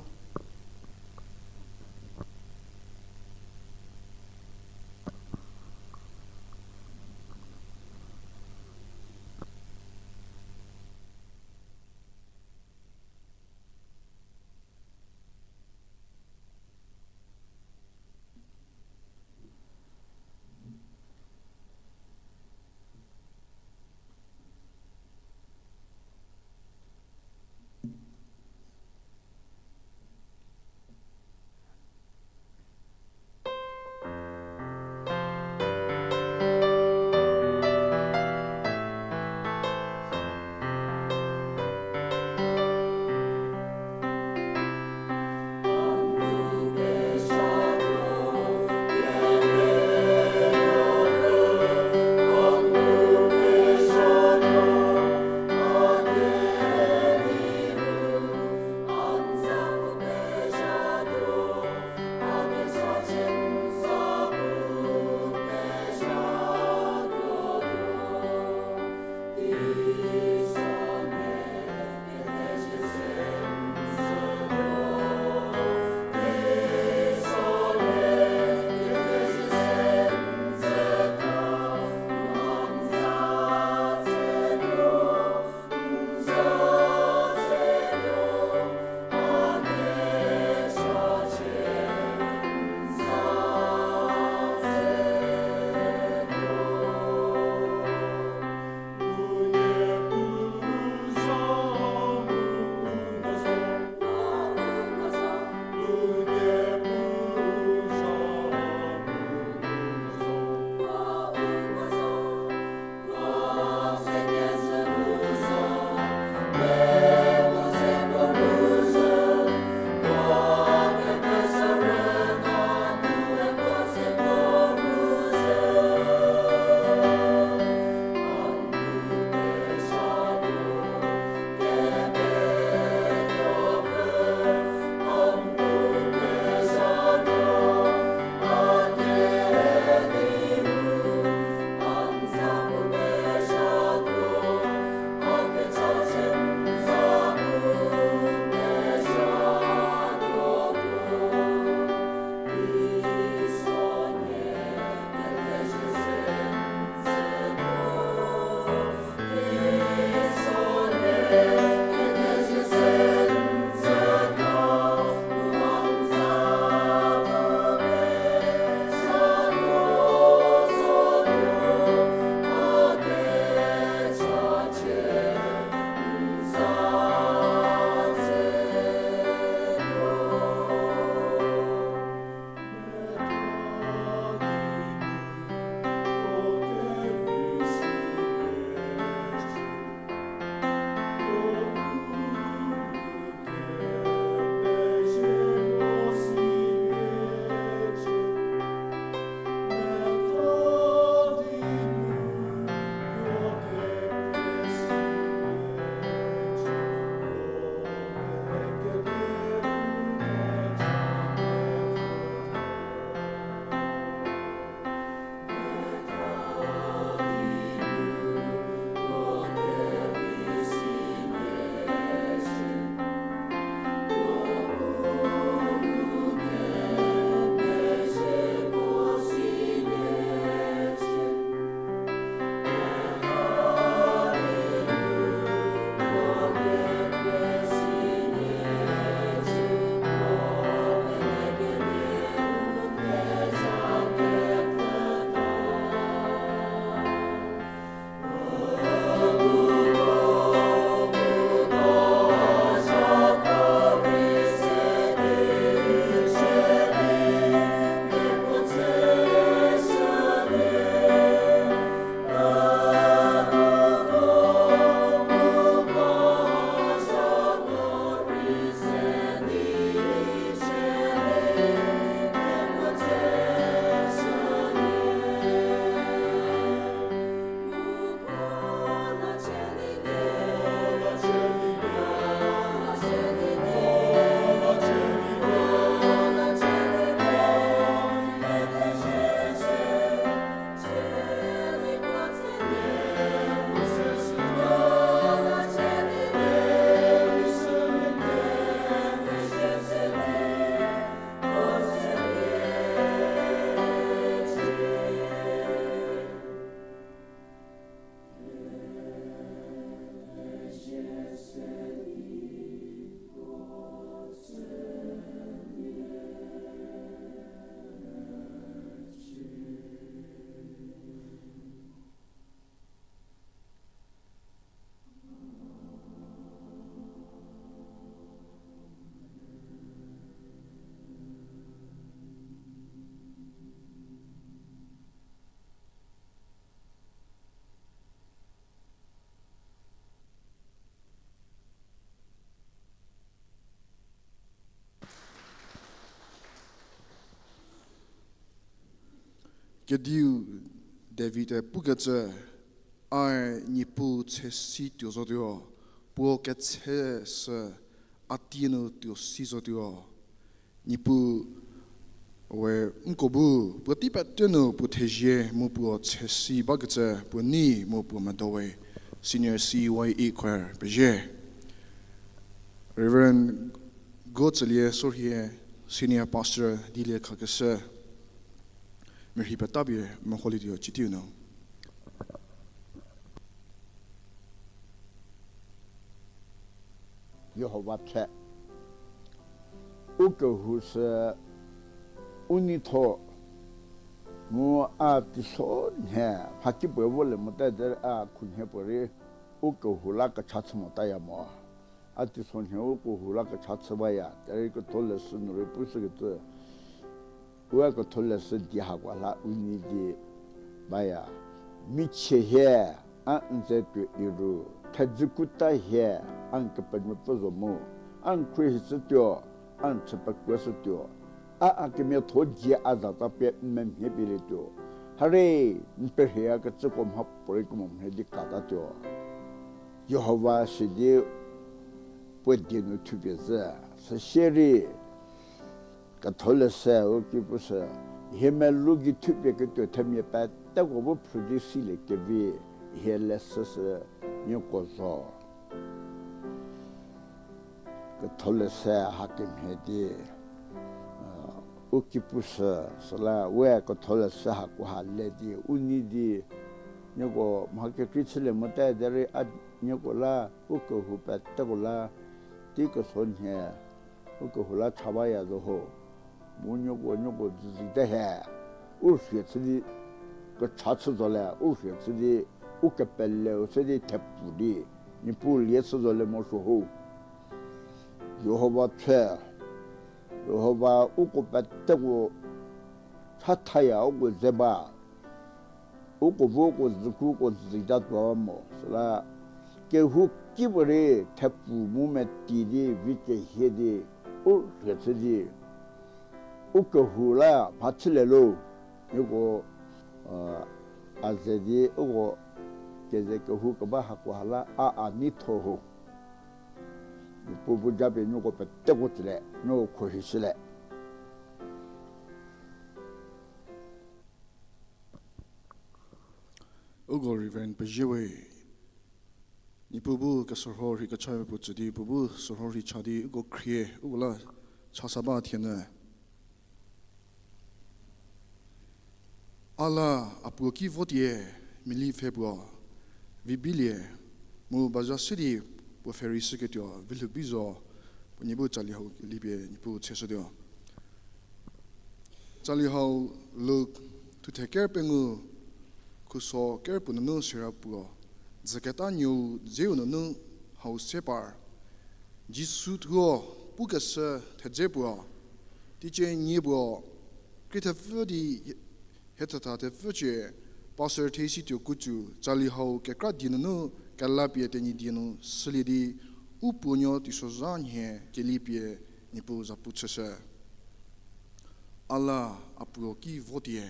Kediu David-e pukecü, ae Niepuu tshe si tuo zotuo, puo ketshe sü a tie nu tuo si zotuo. Niepuu we nko bu puo tei pete nu puo thezie mu puo tshe si bakecü puo nei mu puo medo we. Senior C Y E Choir pezie. Reverend Gotsülie Sorhie, Senior Pastor Dilie Khakeshü, merhi petapie meholietuo citieu nu. Jihova tse, u kehou sü u neitho, mu a teiso nhie, mhakipuoe volie mote derei a khunhie puorei u kehou la kecha chü motaya mo. A teiso nhie u kehou la kecha chü baya, derei ketholeshü nu rei pushükecü, we ketholeshü di hakoha la u nei di baya. Michie hie, a n ze tuo iru, thedzü kuta hie, a n Kepenuopfü zo mu, a n khruohi chütuo, a n chü pekuoshütuo, a a kemiatho dzie a zatsa pie n memhie pielietuo. Hare, n perheiakecüko mhapuorei kemo mhie di katatuo. Jihova sidi puo die nu thupie zhü, süsie rei ketholeshü u ki pushü, hie melou gei thupie ketuo themia peteko bu phrü di silie kevi hie leshü sü nieko zo. Ketholeshü hakemhie di u ki pushü, süla we ketholeshü hakoha le di u nei di nieko mha kekrei chülie mote derei a nieko la u kehou peteko la tei keso nhie u kehou la cha baya zo ho. Mu nieko, nieko dzüzite he, u rhie chü di kecha chü zole, u rhie chü di u kepeleu chü di thepfu di Niepuu lie chü zole morosuo ho. Jihova tse, Jihova uko peteko chathaya uko ze ba, uko bu uko züku uko zütatuo mo, süla kehouki puorei thepfu mu meti di vi kehie di u rhie chü di u kehou la mhachülie lo, nieko a ze di uko keze kehou keba hakoha la a a neitho ho. Niepuu bu japie nieko peteko tsüle, nieko khruohishüle. Uko Reverend pezie we, Niepuu bu kesorho rhei kecha puo tsü di, puo bu sorho rhei cha di uko khrie, uko la chasa ba thie nyü. A la a puo ki votie, mili pfhe puo, vi bilie, mu baza se di puo pfhe rei shüketuo vilhou bi zo, puo nie bu tsali hau lipie Niepuu tsheshütuo. Tsali hau Luk thuthe ker pengou, khuso ker puo nunu sira puo, dzüketa nuou dzeu nunu hau se par, Jisu thuo pukeshü thedze puo, teicie nie puo, krie thepfü di hie thetha thepfücie, pastor thesituo kucü, tsali hau kekra die nunu kelapie Tenyidie nu shülie di, u puonuo teisozha nhie kelipie Niepuu zapu chüshü. A la a puo ki votie.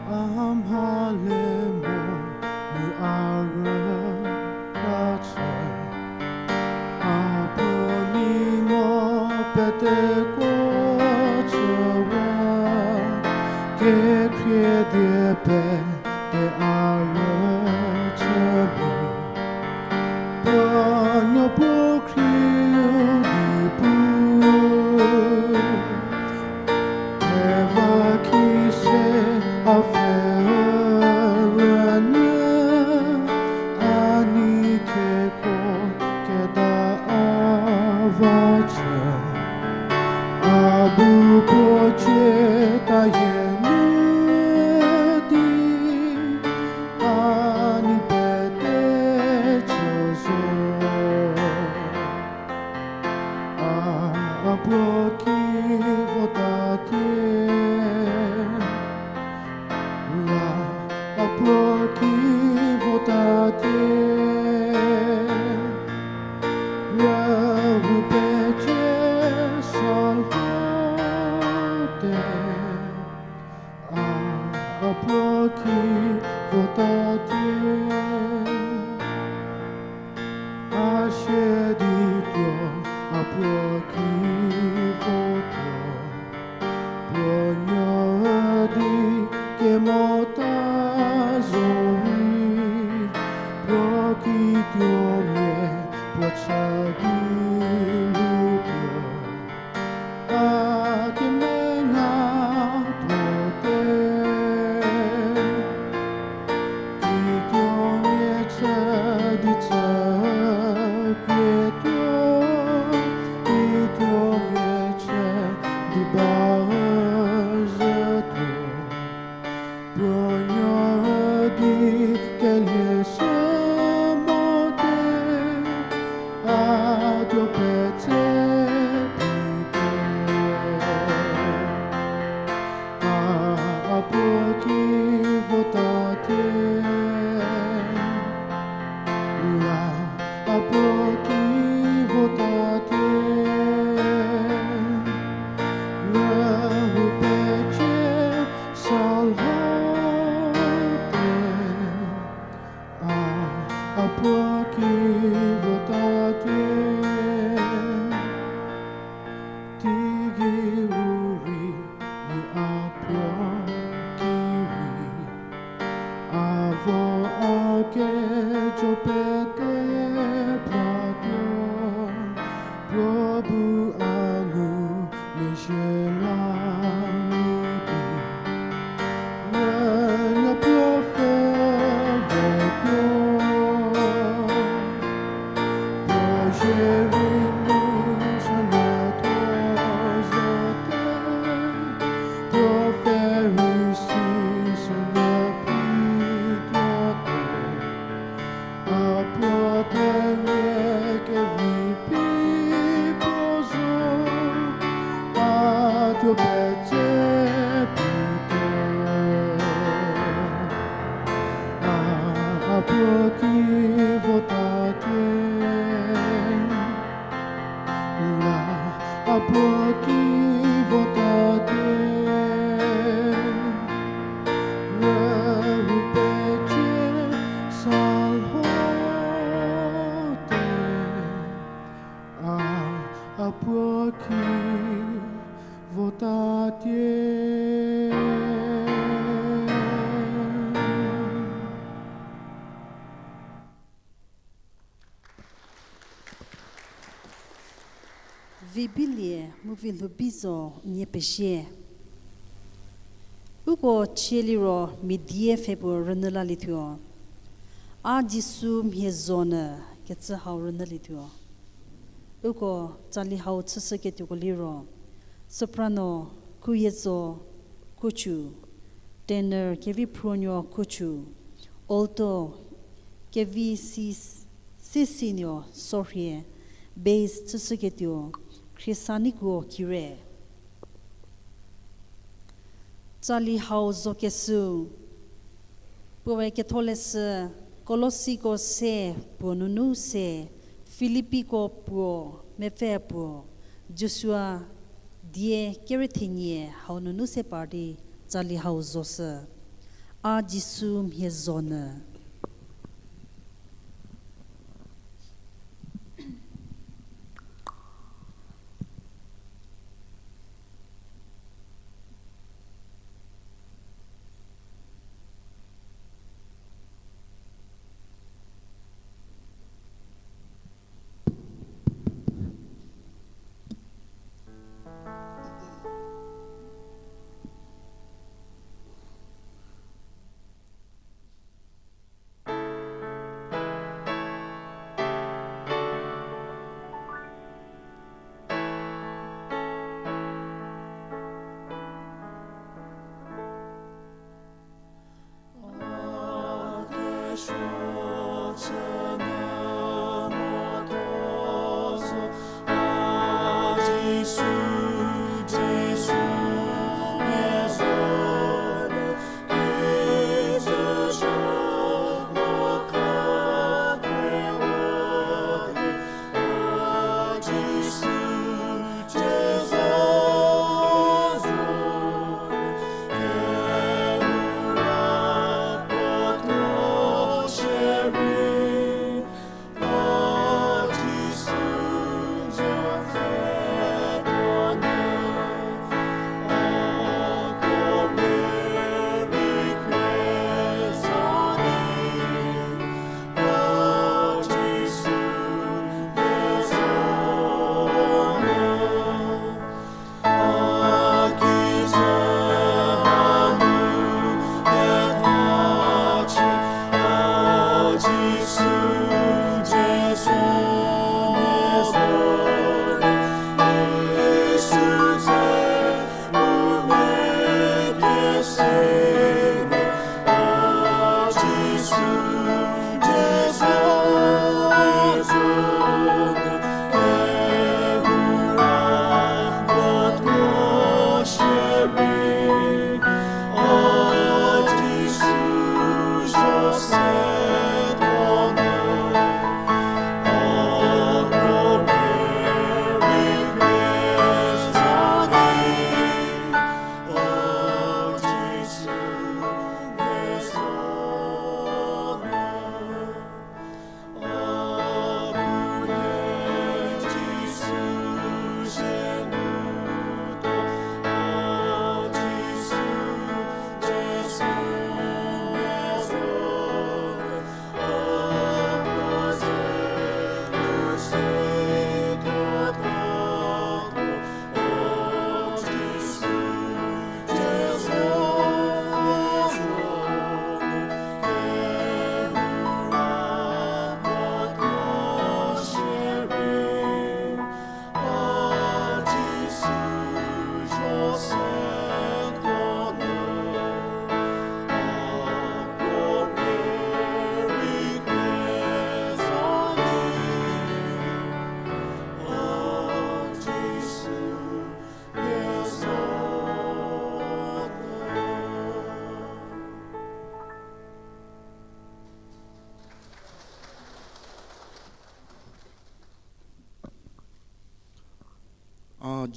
A mha le mo mu a rüka chü, a puo nei mo peteko chüwa, kekhrie die pete a rüchü mo. Puonuo puo khriu di pu, theva ki se a pfhe rünyü, a nei keko keda a va chü, a bu puo cie ta hie nu di A puo ki votatie. A sie di tuo, a puo ki votuo. Puo nuo di kemota zorei, puo kituomia puo cha di lutuo. A kemena thote. Kituomia cha di cha pietuo, kituomia cha di ba zhütuo. Puo nuo di kelie se mote, a tuo petse pite. A, a puo ki votatie. La, a puo ki votatie. Rühou pecie salhote. A, a puo ki votatie. Teigei u rei, a puo ki rei. A vo a kejo pete patuo, puo bu a ngumezhie la ngu di. Rünuo puo pfhe votuo. Puo zie rei nu sünatuo zote, puo pfhe rei si sünapituote. A puo themia kevi pi puo zo, a tuo petse pite. A, a puo ki votatie. La, a puo ki votatie. Rühou pecie salhote. A, a puo ki votatie. Vibilie mu Vilhoubi zo nie pezie. Uko chie liro mia die pfhe puo rünyü lalietuo. A Jisu mhie zo nyü kecü hau rünyülietuo. Uko tsali hau chüshüketuoko liro, soprano Kuyezo Kuchu, tenor Keviphruonuo Kuchu, alto Kevi Si-, Sisinuo Sorhie, bass chüshüketuo Khrisanikuo Kire. Tsali hau zokeshü, puoe Ketholeshü Kolosiko se puo nunu se, Filipiko puo mepfü puo, Joshua die kerethenie hau nunu se par di tsali hau zoshü. A Jisu mhie zo nyü.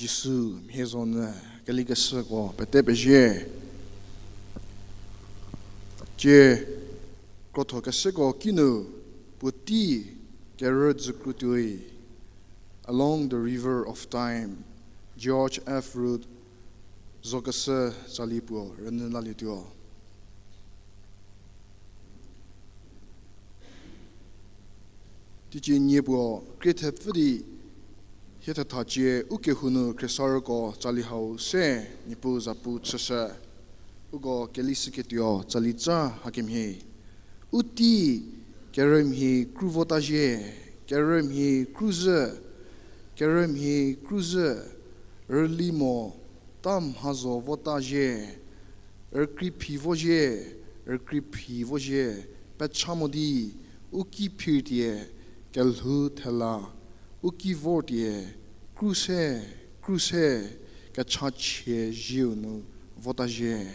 Jisu mhie zo nyü kelikeshüko pete pezie. Tie krotho keseko kinu puotei kerü dzükrutuoi, Along the River of Time, George F Root zokeshü tsali puo rünyü lalietuo. Teicie nie puo krie thepfü di hie thethacie ukehou nu khriesarüko tsali hau se Niepuu zapu chüshü. Uko kelishüketuo tsali tsa hakemhie. U tei kerümhie kru vota zhie, kerümhie kru zhü, kerümhie kru zhü, rüli mo ta mha zo vota zhie, rükreiphi vo zhie, rükreiphi vo zhie, pecha mo di, u ki phir tie, kelhou thela, u ki vor tie, kru se, kru se, kechachie zhieu nu vota zhie.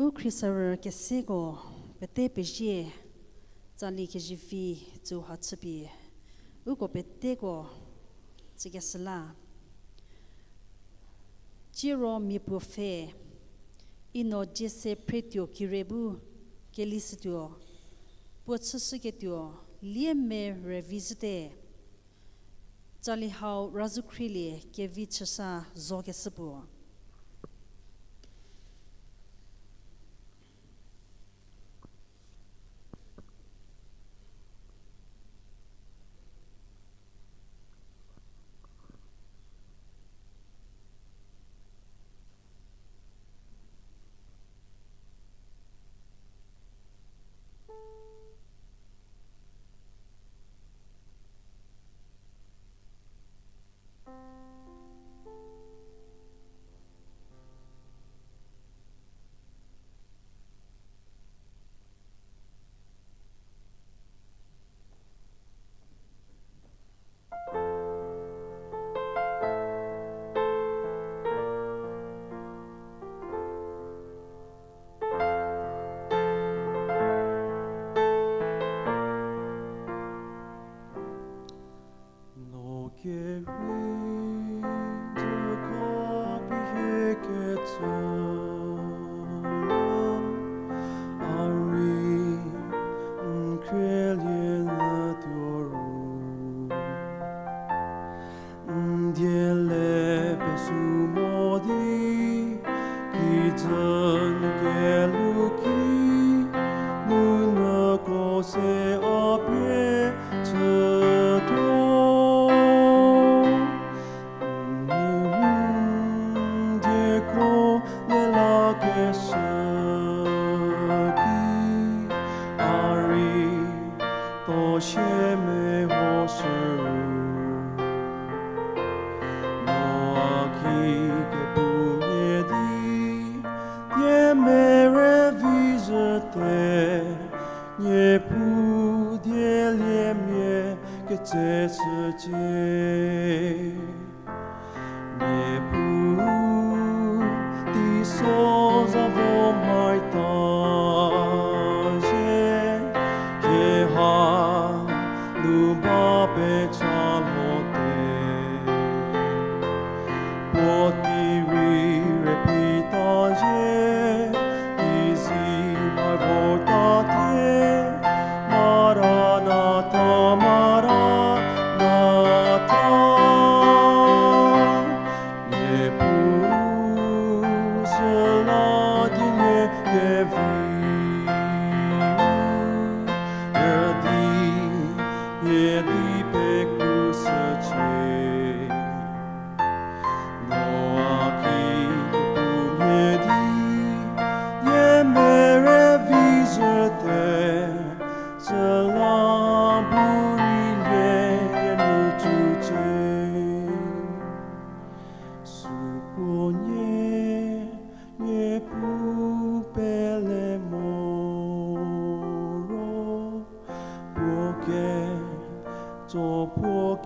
U khriesarü keseko pete pezie, tsali kezivi tsü ha chüpie, uko peteko tsükeshü la. Tsiro mia puo pfhe, Ino Jese Phretuo Kire bu kelishütuo, puo chüshüketuo, lie me rüvi zhüte. Tsali hau razhü khrielie kevi chüsa zokeshü puo.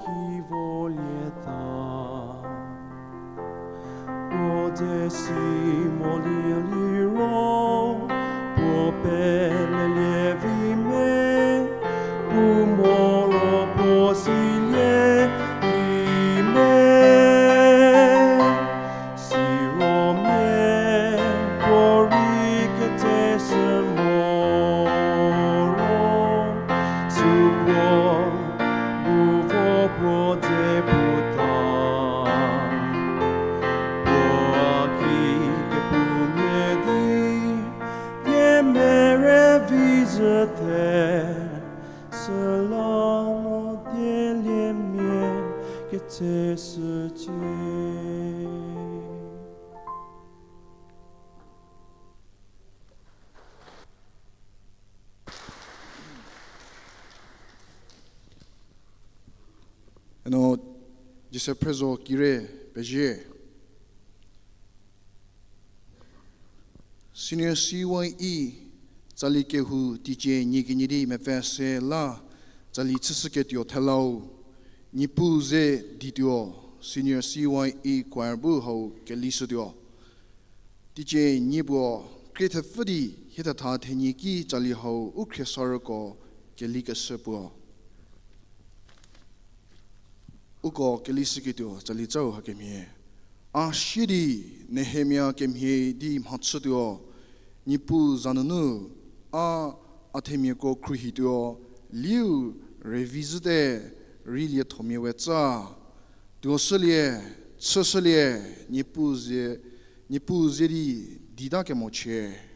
ki volieta. Puo dze si molie liro, puo pelelie vi me, puo moro puo silie vi me. Siro mia puo rei ketseshü moro, sü puo bu vo puo dze puta. Puo ki kepumia di, die mere vi zhüte, süla no dielie mia ketseshücie. Eno, Joseph Phrezo kire pezie. Senior C Y E tsali kehou teicie nyi kenie di mepfü se la tsali chüshüketuo thelau, Niepuu ze dituo, Senior C Y E choir bu hau kelishütuo. Teicie nyi puo krie thepfü di hie thetha thenie ki tsali hau u khriesarüko kelikeshü puo. Uko kelishüketuo tsali cau hakemhie. A sie di Nehemia kemhie di mhachütuo, Niepuu za nunu a, a themiako khruohituo, liu revizüte, rei liethomia we tsa. Tuoshülie, chüshülie, Niepuu ze, Niepuu ze di dita kemochie.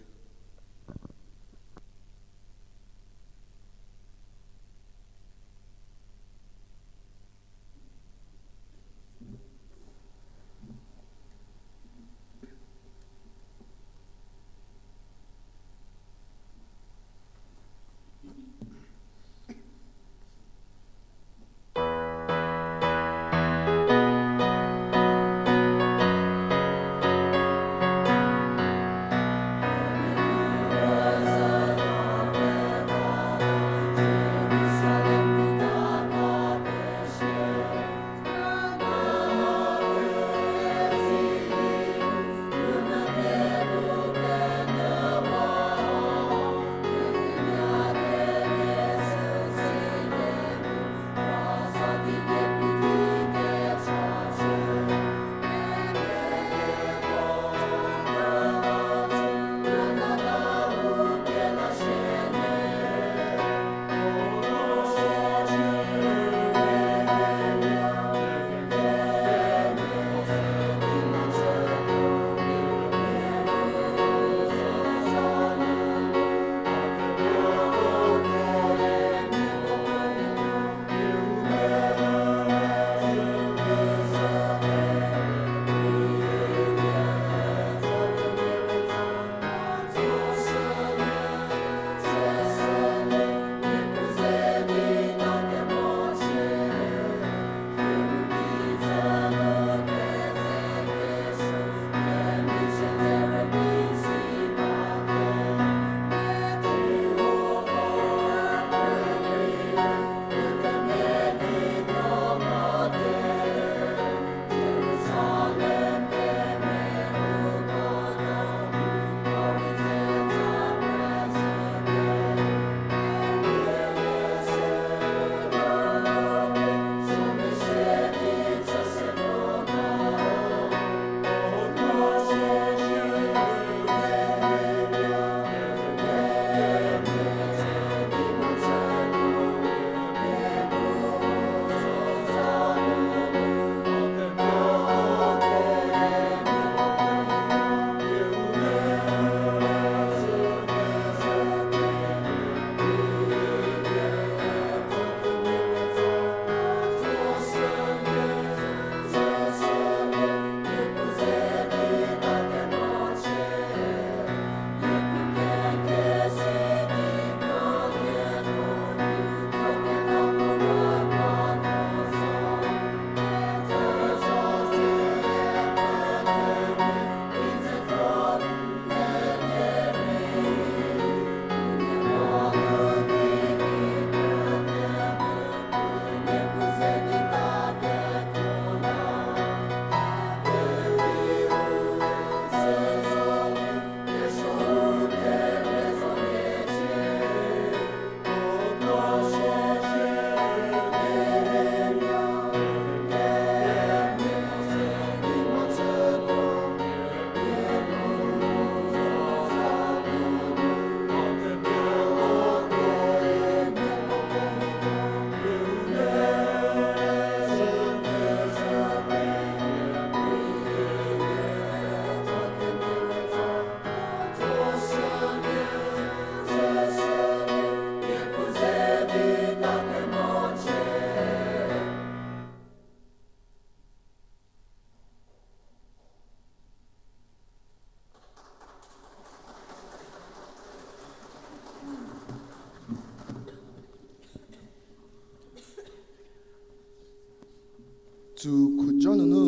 Tsu khuja nunu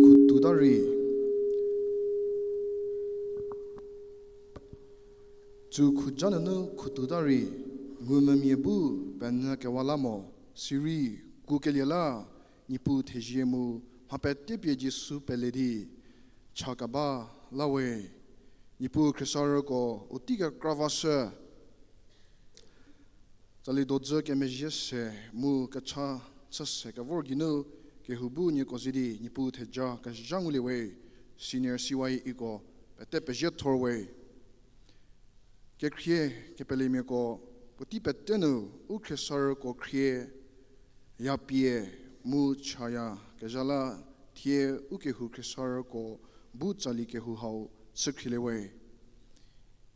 khututa rei. Tsu khuja nunu khututa rei, ngumvümia bu penyü kewa la mo, sirei kukelie la, Niepuu thezie mu mha pete pie Jisu pele di cha keba la we. Niepuu khriesarüko u tei kekra vashü. Tsali dodzü kemezhie se mu kecha chü se kevor geinu kehou bu nieko ze di Niepuu theja kezha ngulie we, senior C Y E ko pete pezie thor we. Kekhrie kepelemiako puotei pete nu u khriesarüko khrie ya pie mu chaya kezha la thie u kehou khriesarüko bu tsali kehou hau chükhrielie we.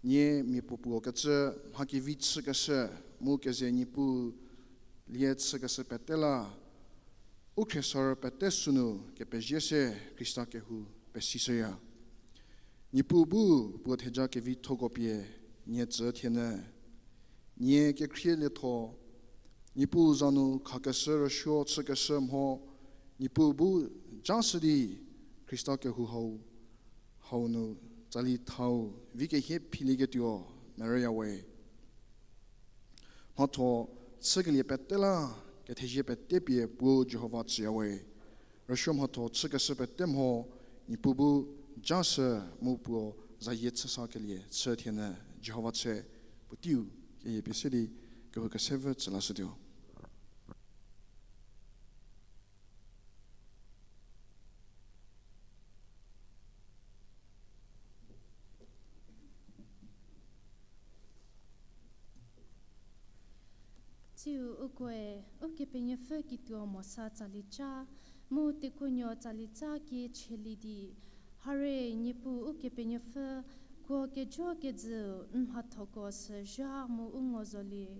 Nie mia puo puo kecü mha kevi chükeshü mu keze Niepuu lie chükeshü pete la, u khriesarü pete sünu kepezie se Khrista kehou pesishüya. Niepuu bu puo theja kevithoko pie nie tsü thienyü. Nie kekhrie lietho, Niepuu za nu khakeshü rüsuo chükeshü mho, Niepuu bu jashü di Khrista kehou hau, hau nu tsali thau vi kehie philieketuo merüya we. Mhatho chükelie pete la kethezie pete pie puo Jihova tsüya we. Rüsuo mhatho chükeshü pete mho, Niepuu bu jashü mu puo zayie chüsakelie chü thienyü. Jihova tse puoteiu keyie pie se di kehou kesevü tsü lashütuo. Tsiu ukoe Ukepenuopfü kituo mosa tsali ca, mu tekuonuo tsali ca kie chülie di, hare Niepuu Ukepenuopfü, kuo kejo kejüu n mhathoko sü zha mu u ngo zolie.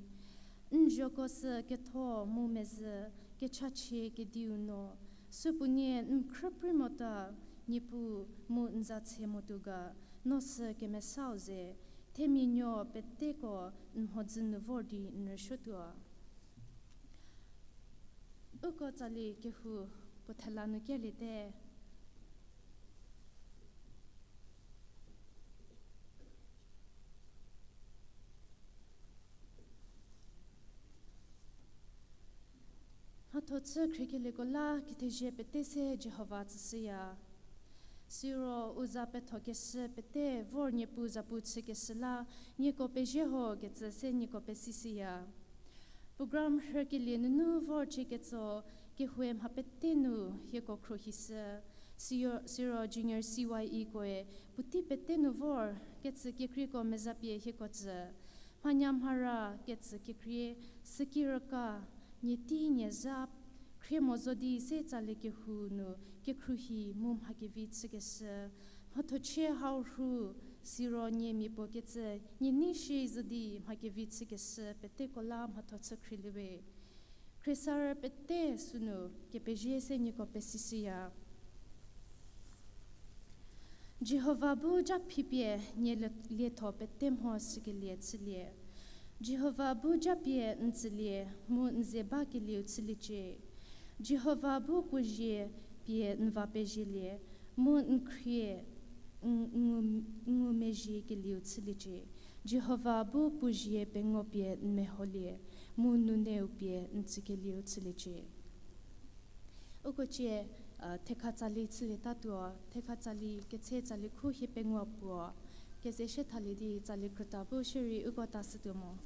N zhoko sü ketho mu mezhü kechachie kediu no, supuonie n khrüprei mota, Niepuu mu n za tse motuo ga, no sü kemesau ze, themia nuo peteko n mhodzü nu vor di n rüsuotuo. Uko tsali kehou puo thela nu keliete. Mhatho chü khriekelieko la kethezie pete se Jihova tsüshüya. Siro u za pethokeshü pete vor Niepuu zapu chükeshü la nieko pezie ho kecü se nieko pesishüya. Program rhükelie nunu vor cieketso kehoue mha pete nu hieko khruohishü. Siro, siro Junior C Y E koe puotei pete nu vor kecü kekreiko mezapie hieko tsü. Mhanyamhara kecü kekrie, süki rüka, nie tei nie zha, khrie mo zo di se tsali kehou nu kekhruohi mu mha kevi chükeshü. Mhathochie hau rhu, siro nie mia puo kecü nie nei shi zo di mha kevi chükeshü peteko la mhatho chü khrieliewe. Khriesarü pete sünu kepezie se nieko pesishüya. Jihova bu ja phipie nie le-, lietho pete mho sükelie chülie. Jihova bu japie n tsülie, mu n ze bakelieu chüliecie. Jihova bu puo zie pie n va pezielie, mu n khrie n, n ngu, n ngumezhiekelieu chüliecie. Jihova bu puo zie pengou pie n meholie, mu nuneu pie n tsükelieu chüliecie. Uko cie, thekha tsali chülietatuo, thekha tsali ketse tsali khu hie pengou puo, keze sie thalie di tsali krüta bu shierei uko ta shütuo mo.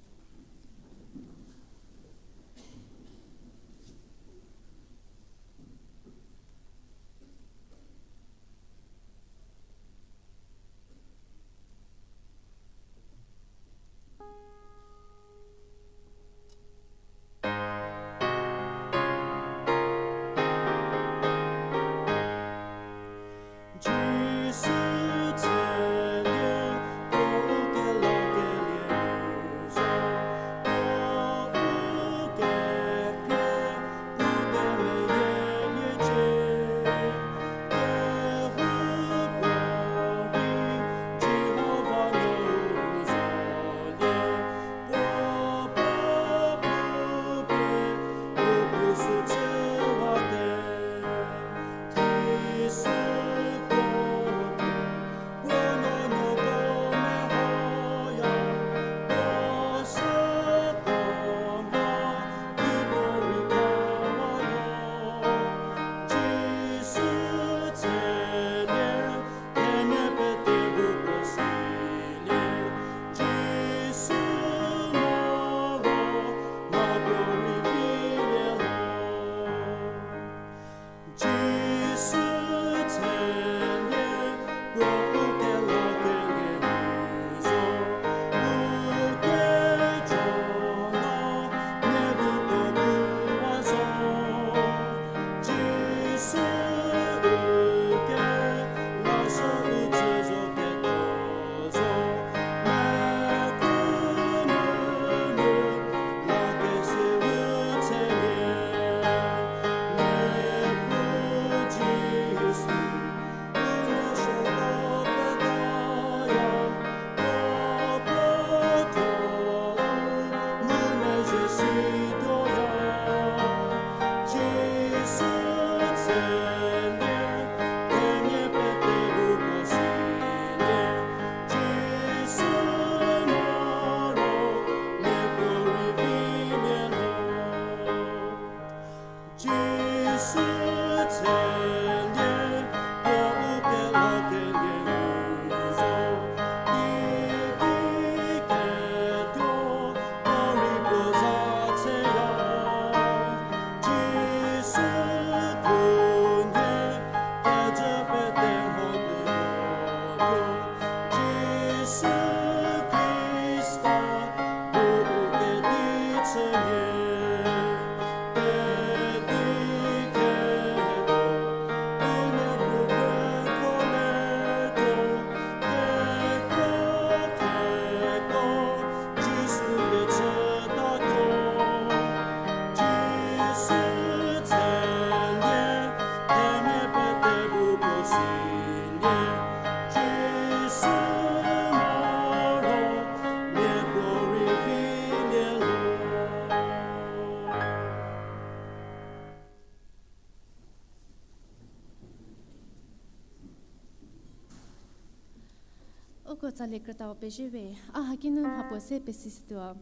Tsali krütau pezie we, a haki nu mhapuo se pesishütuo.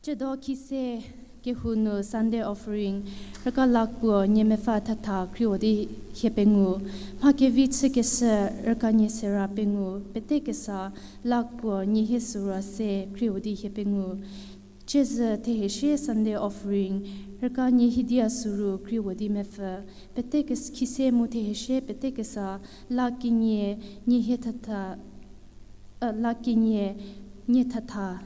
Ciedo khise kehou nu Sunday offering, rüka lakh puo nie mepfü thetha khrieu di hie pengou. Mha kevi chükeshü rüka nie sera pengou, pete kesa lakh puo nie hie sura se khrieu di hie pengou. Ciezü thehesie Sunday offering, rüka nie hie dia suru khrieu di mepfü, pete kes-, khise mu thehesie pete kesa lakh kenie nie hie thetha, eh, lakh kenie nie thetha,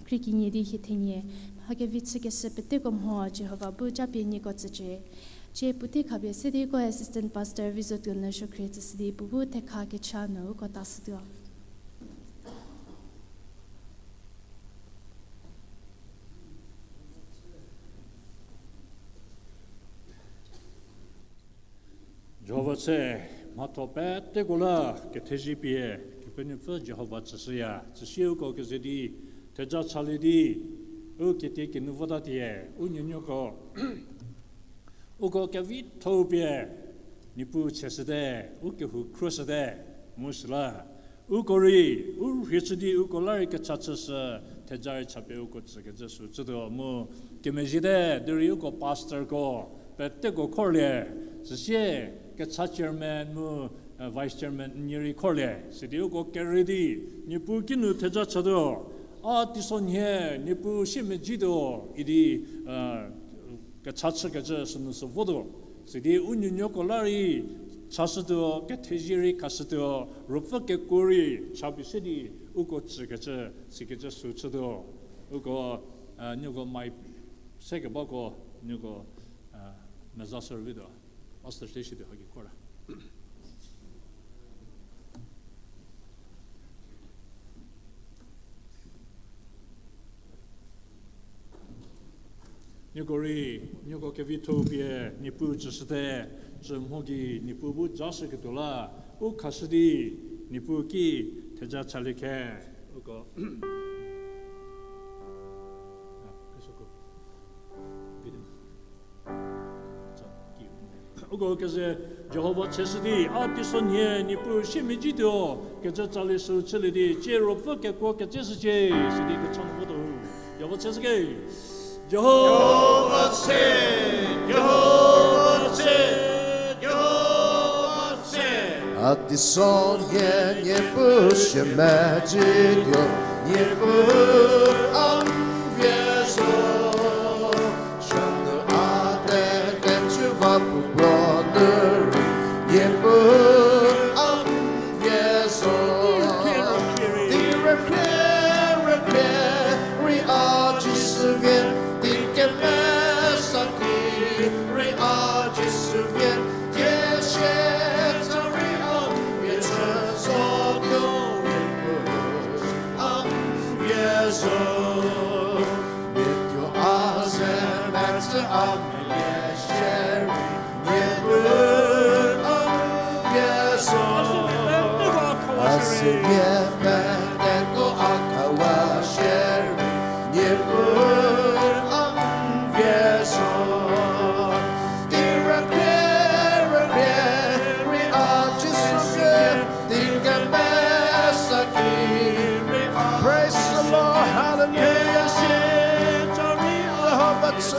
khrie kenie di hie thenie. Mha kevi chükeshü peteko mho Jihova bu japie nieko tsücie. Cie puotei khapie se di ko assistant pastor Vizotuo nu suokhrie tsüshü di puo bu thekha kecha nu uko tashütuo. Jihova tse, mhatho peteko la kethezie pie, Kepenuopfü Jihova tsüshüya, tsüsie uko keze di, theja chalie di, u ketie kenu votatie, u nuonuoko uko kevitho-u pie, Niepuu cheshüte, u kehou khruoshüte, mu süla uko rei, u rhie chü di uko la rei kecha chüshü, theja rei chapie uko tsükecü sü chütuo mu kemezhiete, derei uko pastorko peteko khorlie, süsie kecha chairman mu, eh, vice chairman nie rei khorlie, sidi uko kerei di, Niepuu kinu theja chatuo, a teisonhie Niepuu siemedzituo idi, eh, kecha chükecü sünu sü votuo. Sidi u nuonuoko la rei chashütuo, kethezie rei khashütuo, ruopfü kekuo rei chapie se di uko tsükecü, sikecü sü chütuo. Uko, eh, nieko mai sekebako, nieko, eh, meza servituo. Pastor se shituo haki kora. Nieko rei, nieko kevitho-u pie, Niepuu tsüshüte, tsü mho gei Niepuu bu jashüketuo la, u khashü di, Niepuu ki theja chalie khe, uko. Uko keze Jihova cheshü di, a teisonhie Niepuu siemedzituo, kecü tsali sü chülie di, tsie ruopfü kekuo ketseshücie, sidi kecha nu votuo. Jihova cheshü ke. Jihova che, Jihova che, Jihova che. A teisonhie Niepuu siemedzituo, Niepuu a n vie zo. Chanu a te kecü va puo puo nu rei, Niepuu a n vie zo. Di rükhrie, rükhrie, rei a Jisu vie, di kemesa ki, rei a Jisu vie, die sie tsa rei a vie chü zotuo, Niepuu a n vie zo. Mituo a ze metsü a mele shierei, Niepuu a n vie zo. A se vie peteko a khawa shierei, Niepuu a n vie zo. Di rükhrie, rükhrie, rei a Jisu vie, di kemesa ki. Praise the Lord, hallelujah. Jihova tsü.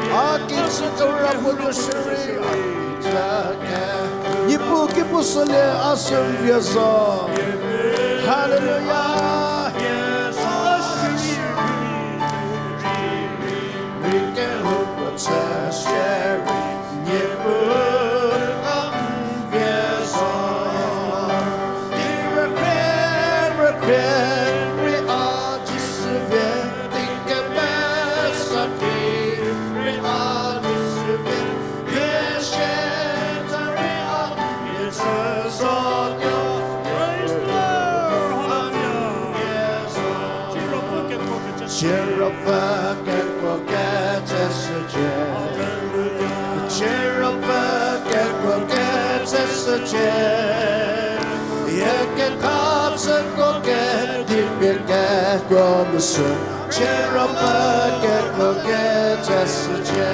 A kitsü kera puo nu shierei. Niepuu ki puo sülie a se n vie zo. Hallelujah. Rei kehoupuo chü shierei, Niepuu a n vie zo. Di rükhrie, rükhrie, rei a Jisu vie, di kemesa ki, rei a Jisu vie, die sie tsa rei a vie chü zotuo. Praise the Lord. Hallelujah. Chieropfü kekuo ketseshücie. Chieropfü kekuo ketseshücie. Hie kethachüko kedipie kekuo nu sü. Chieropfü kekuo ketseshücie.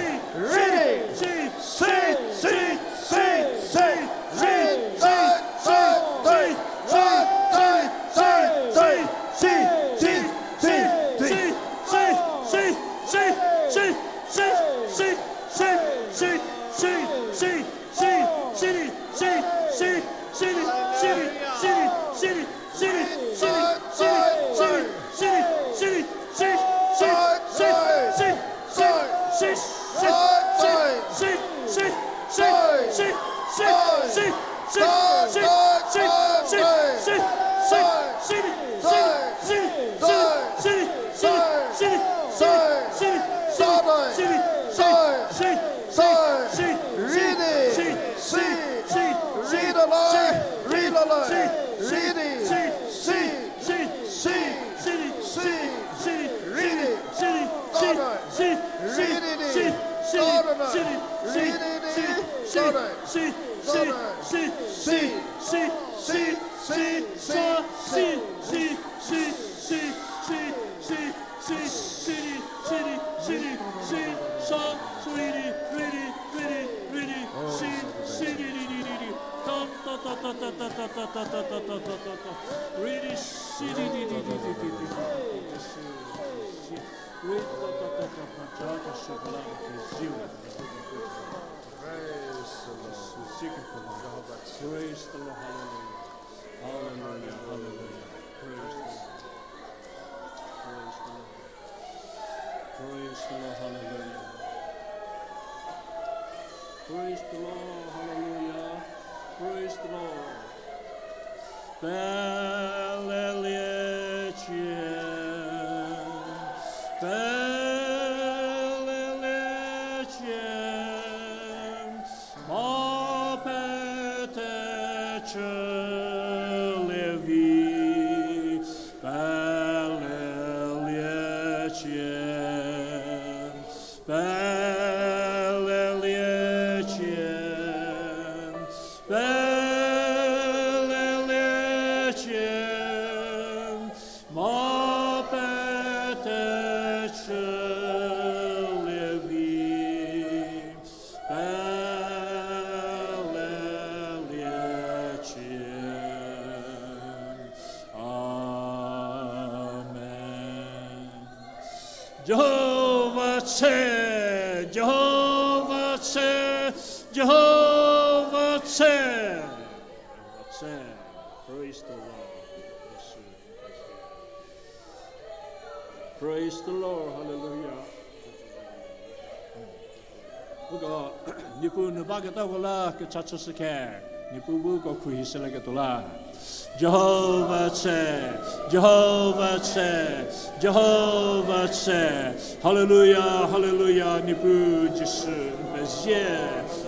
Reading. Si, si, si, si, si. Ri, dai, dai, dai. Dai, dai, dai, dai. Si, si, si, si. Reading. Si, si, si, ri la la, ri la la. Reading. Si, si, si, si. Reading. Reading. Reading. Shi, shi, shi, shi, shi, shi, shi, shi, sa, shi, ri, ri, ri, ri, ri, ri, ri, shi, shi, ri, ri, ri, ri, ri. Ta, ta, ta, ta. Ri, ri, shi, ri, ri, ri, ri, ri, ri, ri, ri, shi, shi, ri, ta, ta, ta, ta, ta, ta, ta, shi, ri, ri, ri, ri, ri. Praise the Lord. Praise the Lord. Hallelujah. Hallelujah. Hallelujah. Praise the Lord. Praise the Lord. Praise the Lord. Hallelujah. Praise the Lord. Hallelujah. Praise the Lord. Pelelie cie, pelelie cie, ma pete chülie vi, pelelie cie, pelelie cie, pelelie cie, ma pete chülie vi, pelelie cie. Amen. Jihova tse, Jihova tse, Jihova tse. Jihova tse. Praise the Lord. Praise the Lord. Hallelujah. Uko, Niepuu nu baketako la kecha chüshü khe, Niepuu bu uko khruohi shülieketuo la. Jihova tse, Jihova tse, Jihova tse. Hallelujah, hallelujah, Niepuu Jisu, n pezie,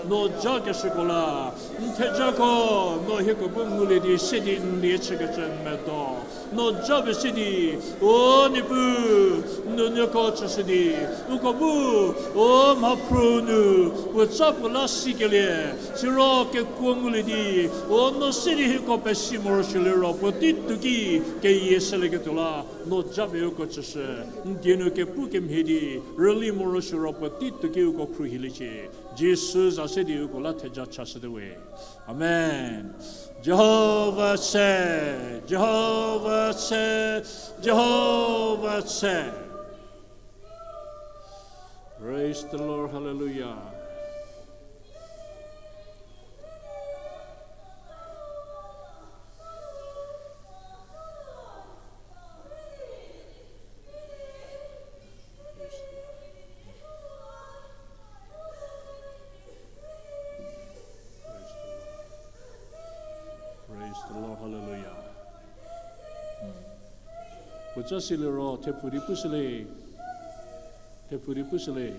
no ja keshüko la, n thejako, no hieko bu ngulie di se di n lie chükecü medo. No ja pie se di, o Niepuu, n nuonuoko chüshü di, uko bu, o mhaphruo nu, puo ca puo la sikelie, siro kekuo ngulie di, o no se di hieko pesi morosuo liro puotei tuoki keyie shülieketuo la, no ja pie uko chüshü, n die nu kepu kemhie di, rüli morosuo ro puotei tuoki uko khruohiliecie. Jisu za se di uko la theja chashüte we. Amen. Jihova tse, Jihova tse, Jihova tse. Praise the Lord, hallelujah. Praise the Lord, hallelujah. Puoca siliro thepfu di pushülie. Thepfu di pushülie.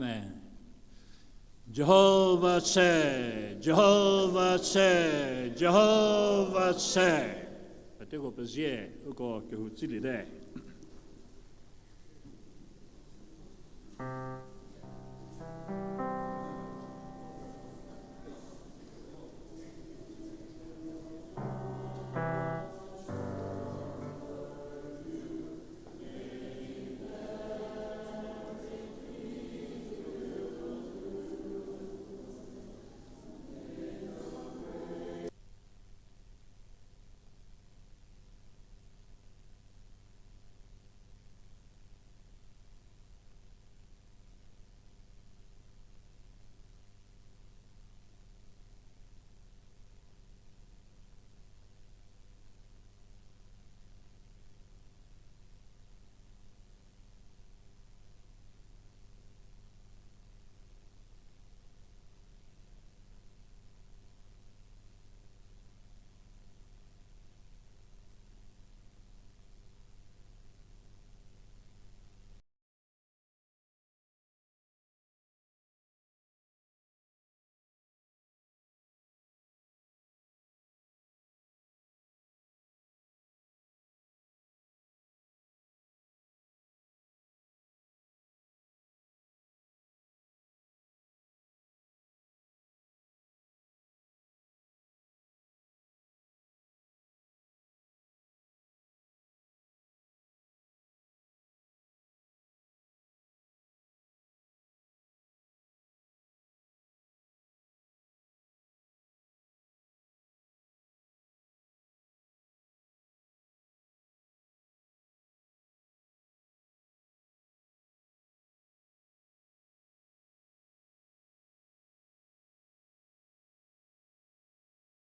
Amen. Jihova se, Jihova se, Jihova se. Peteko pezie, uko kehou tsüliete.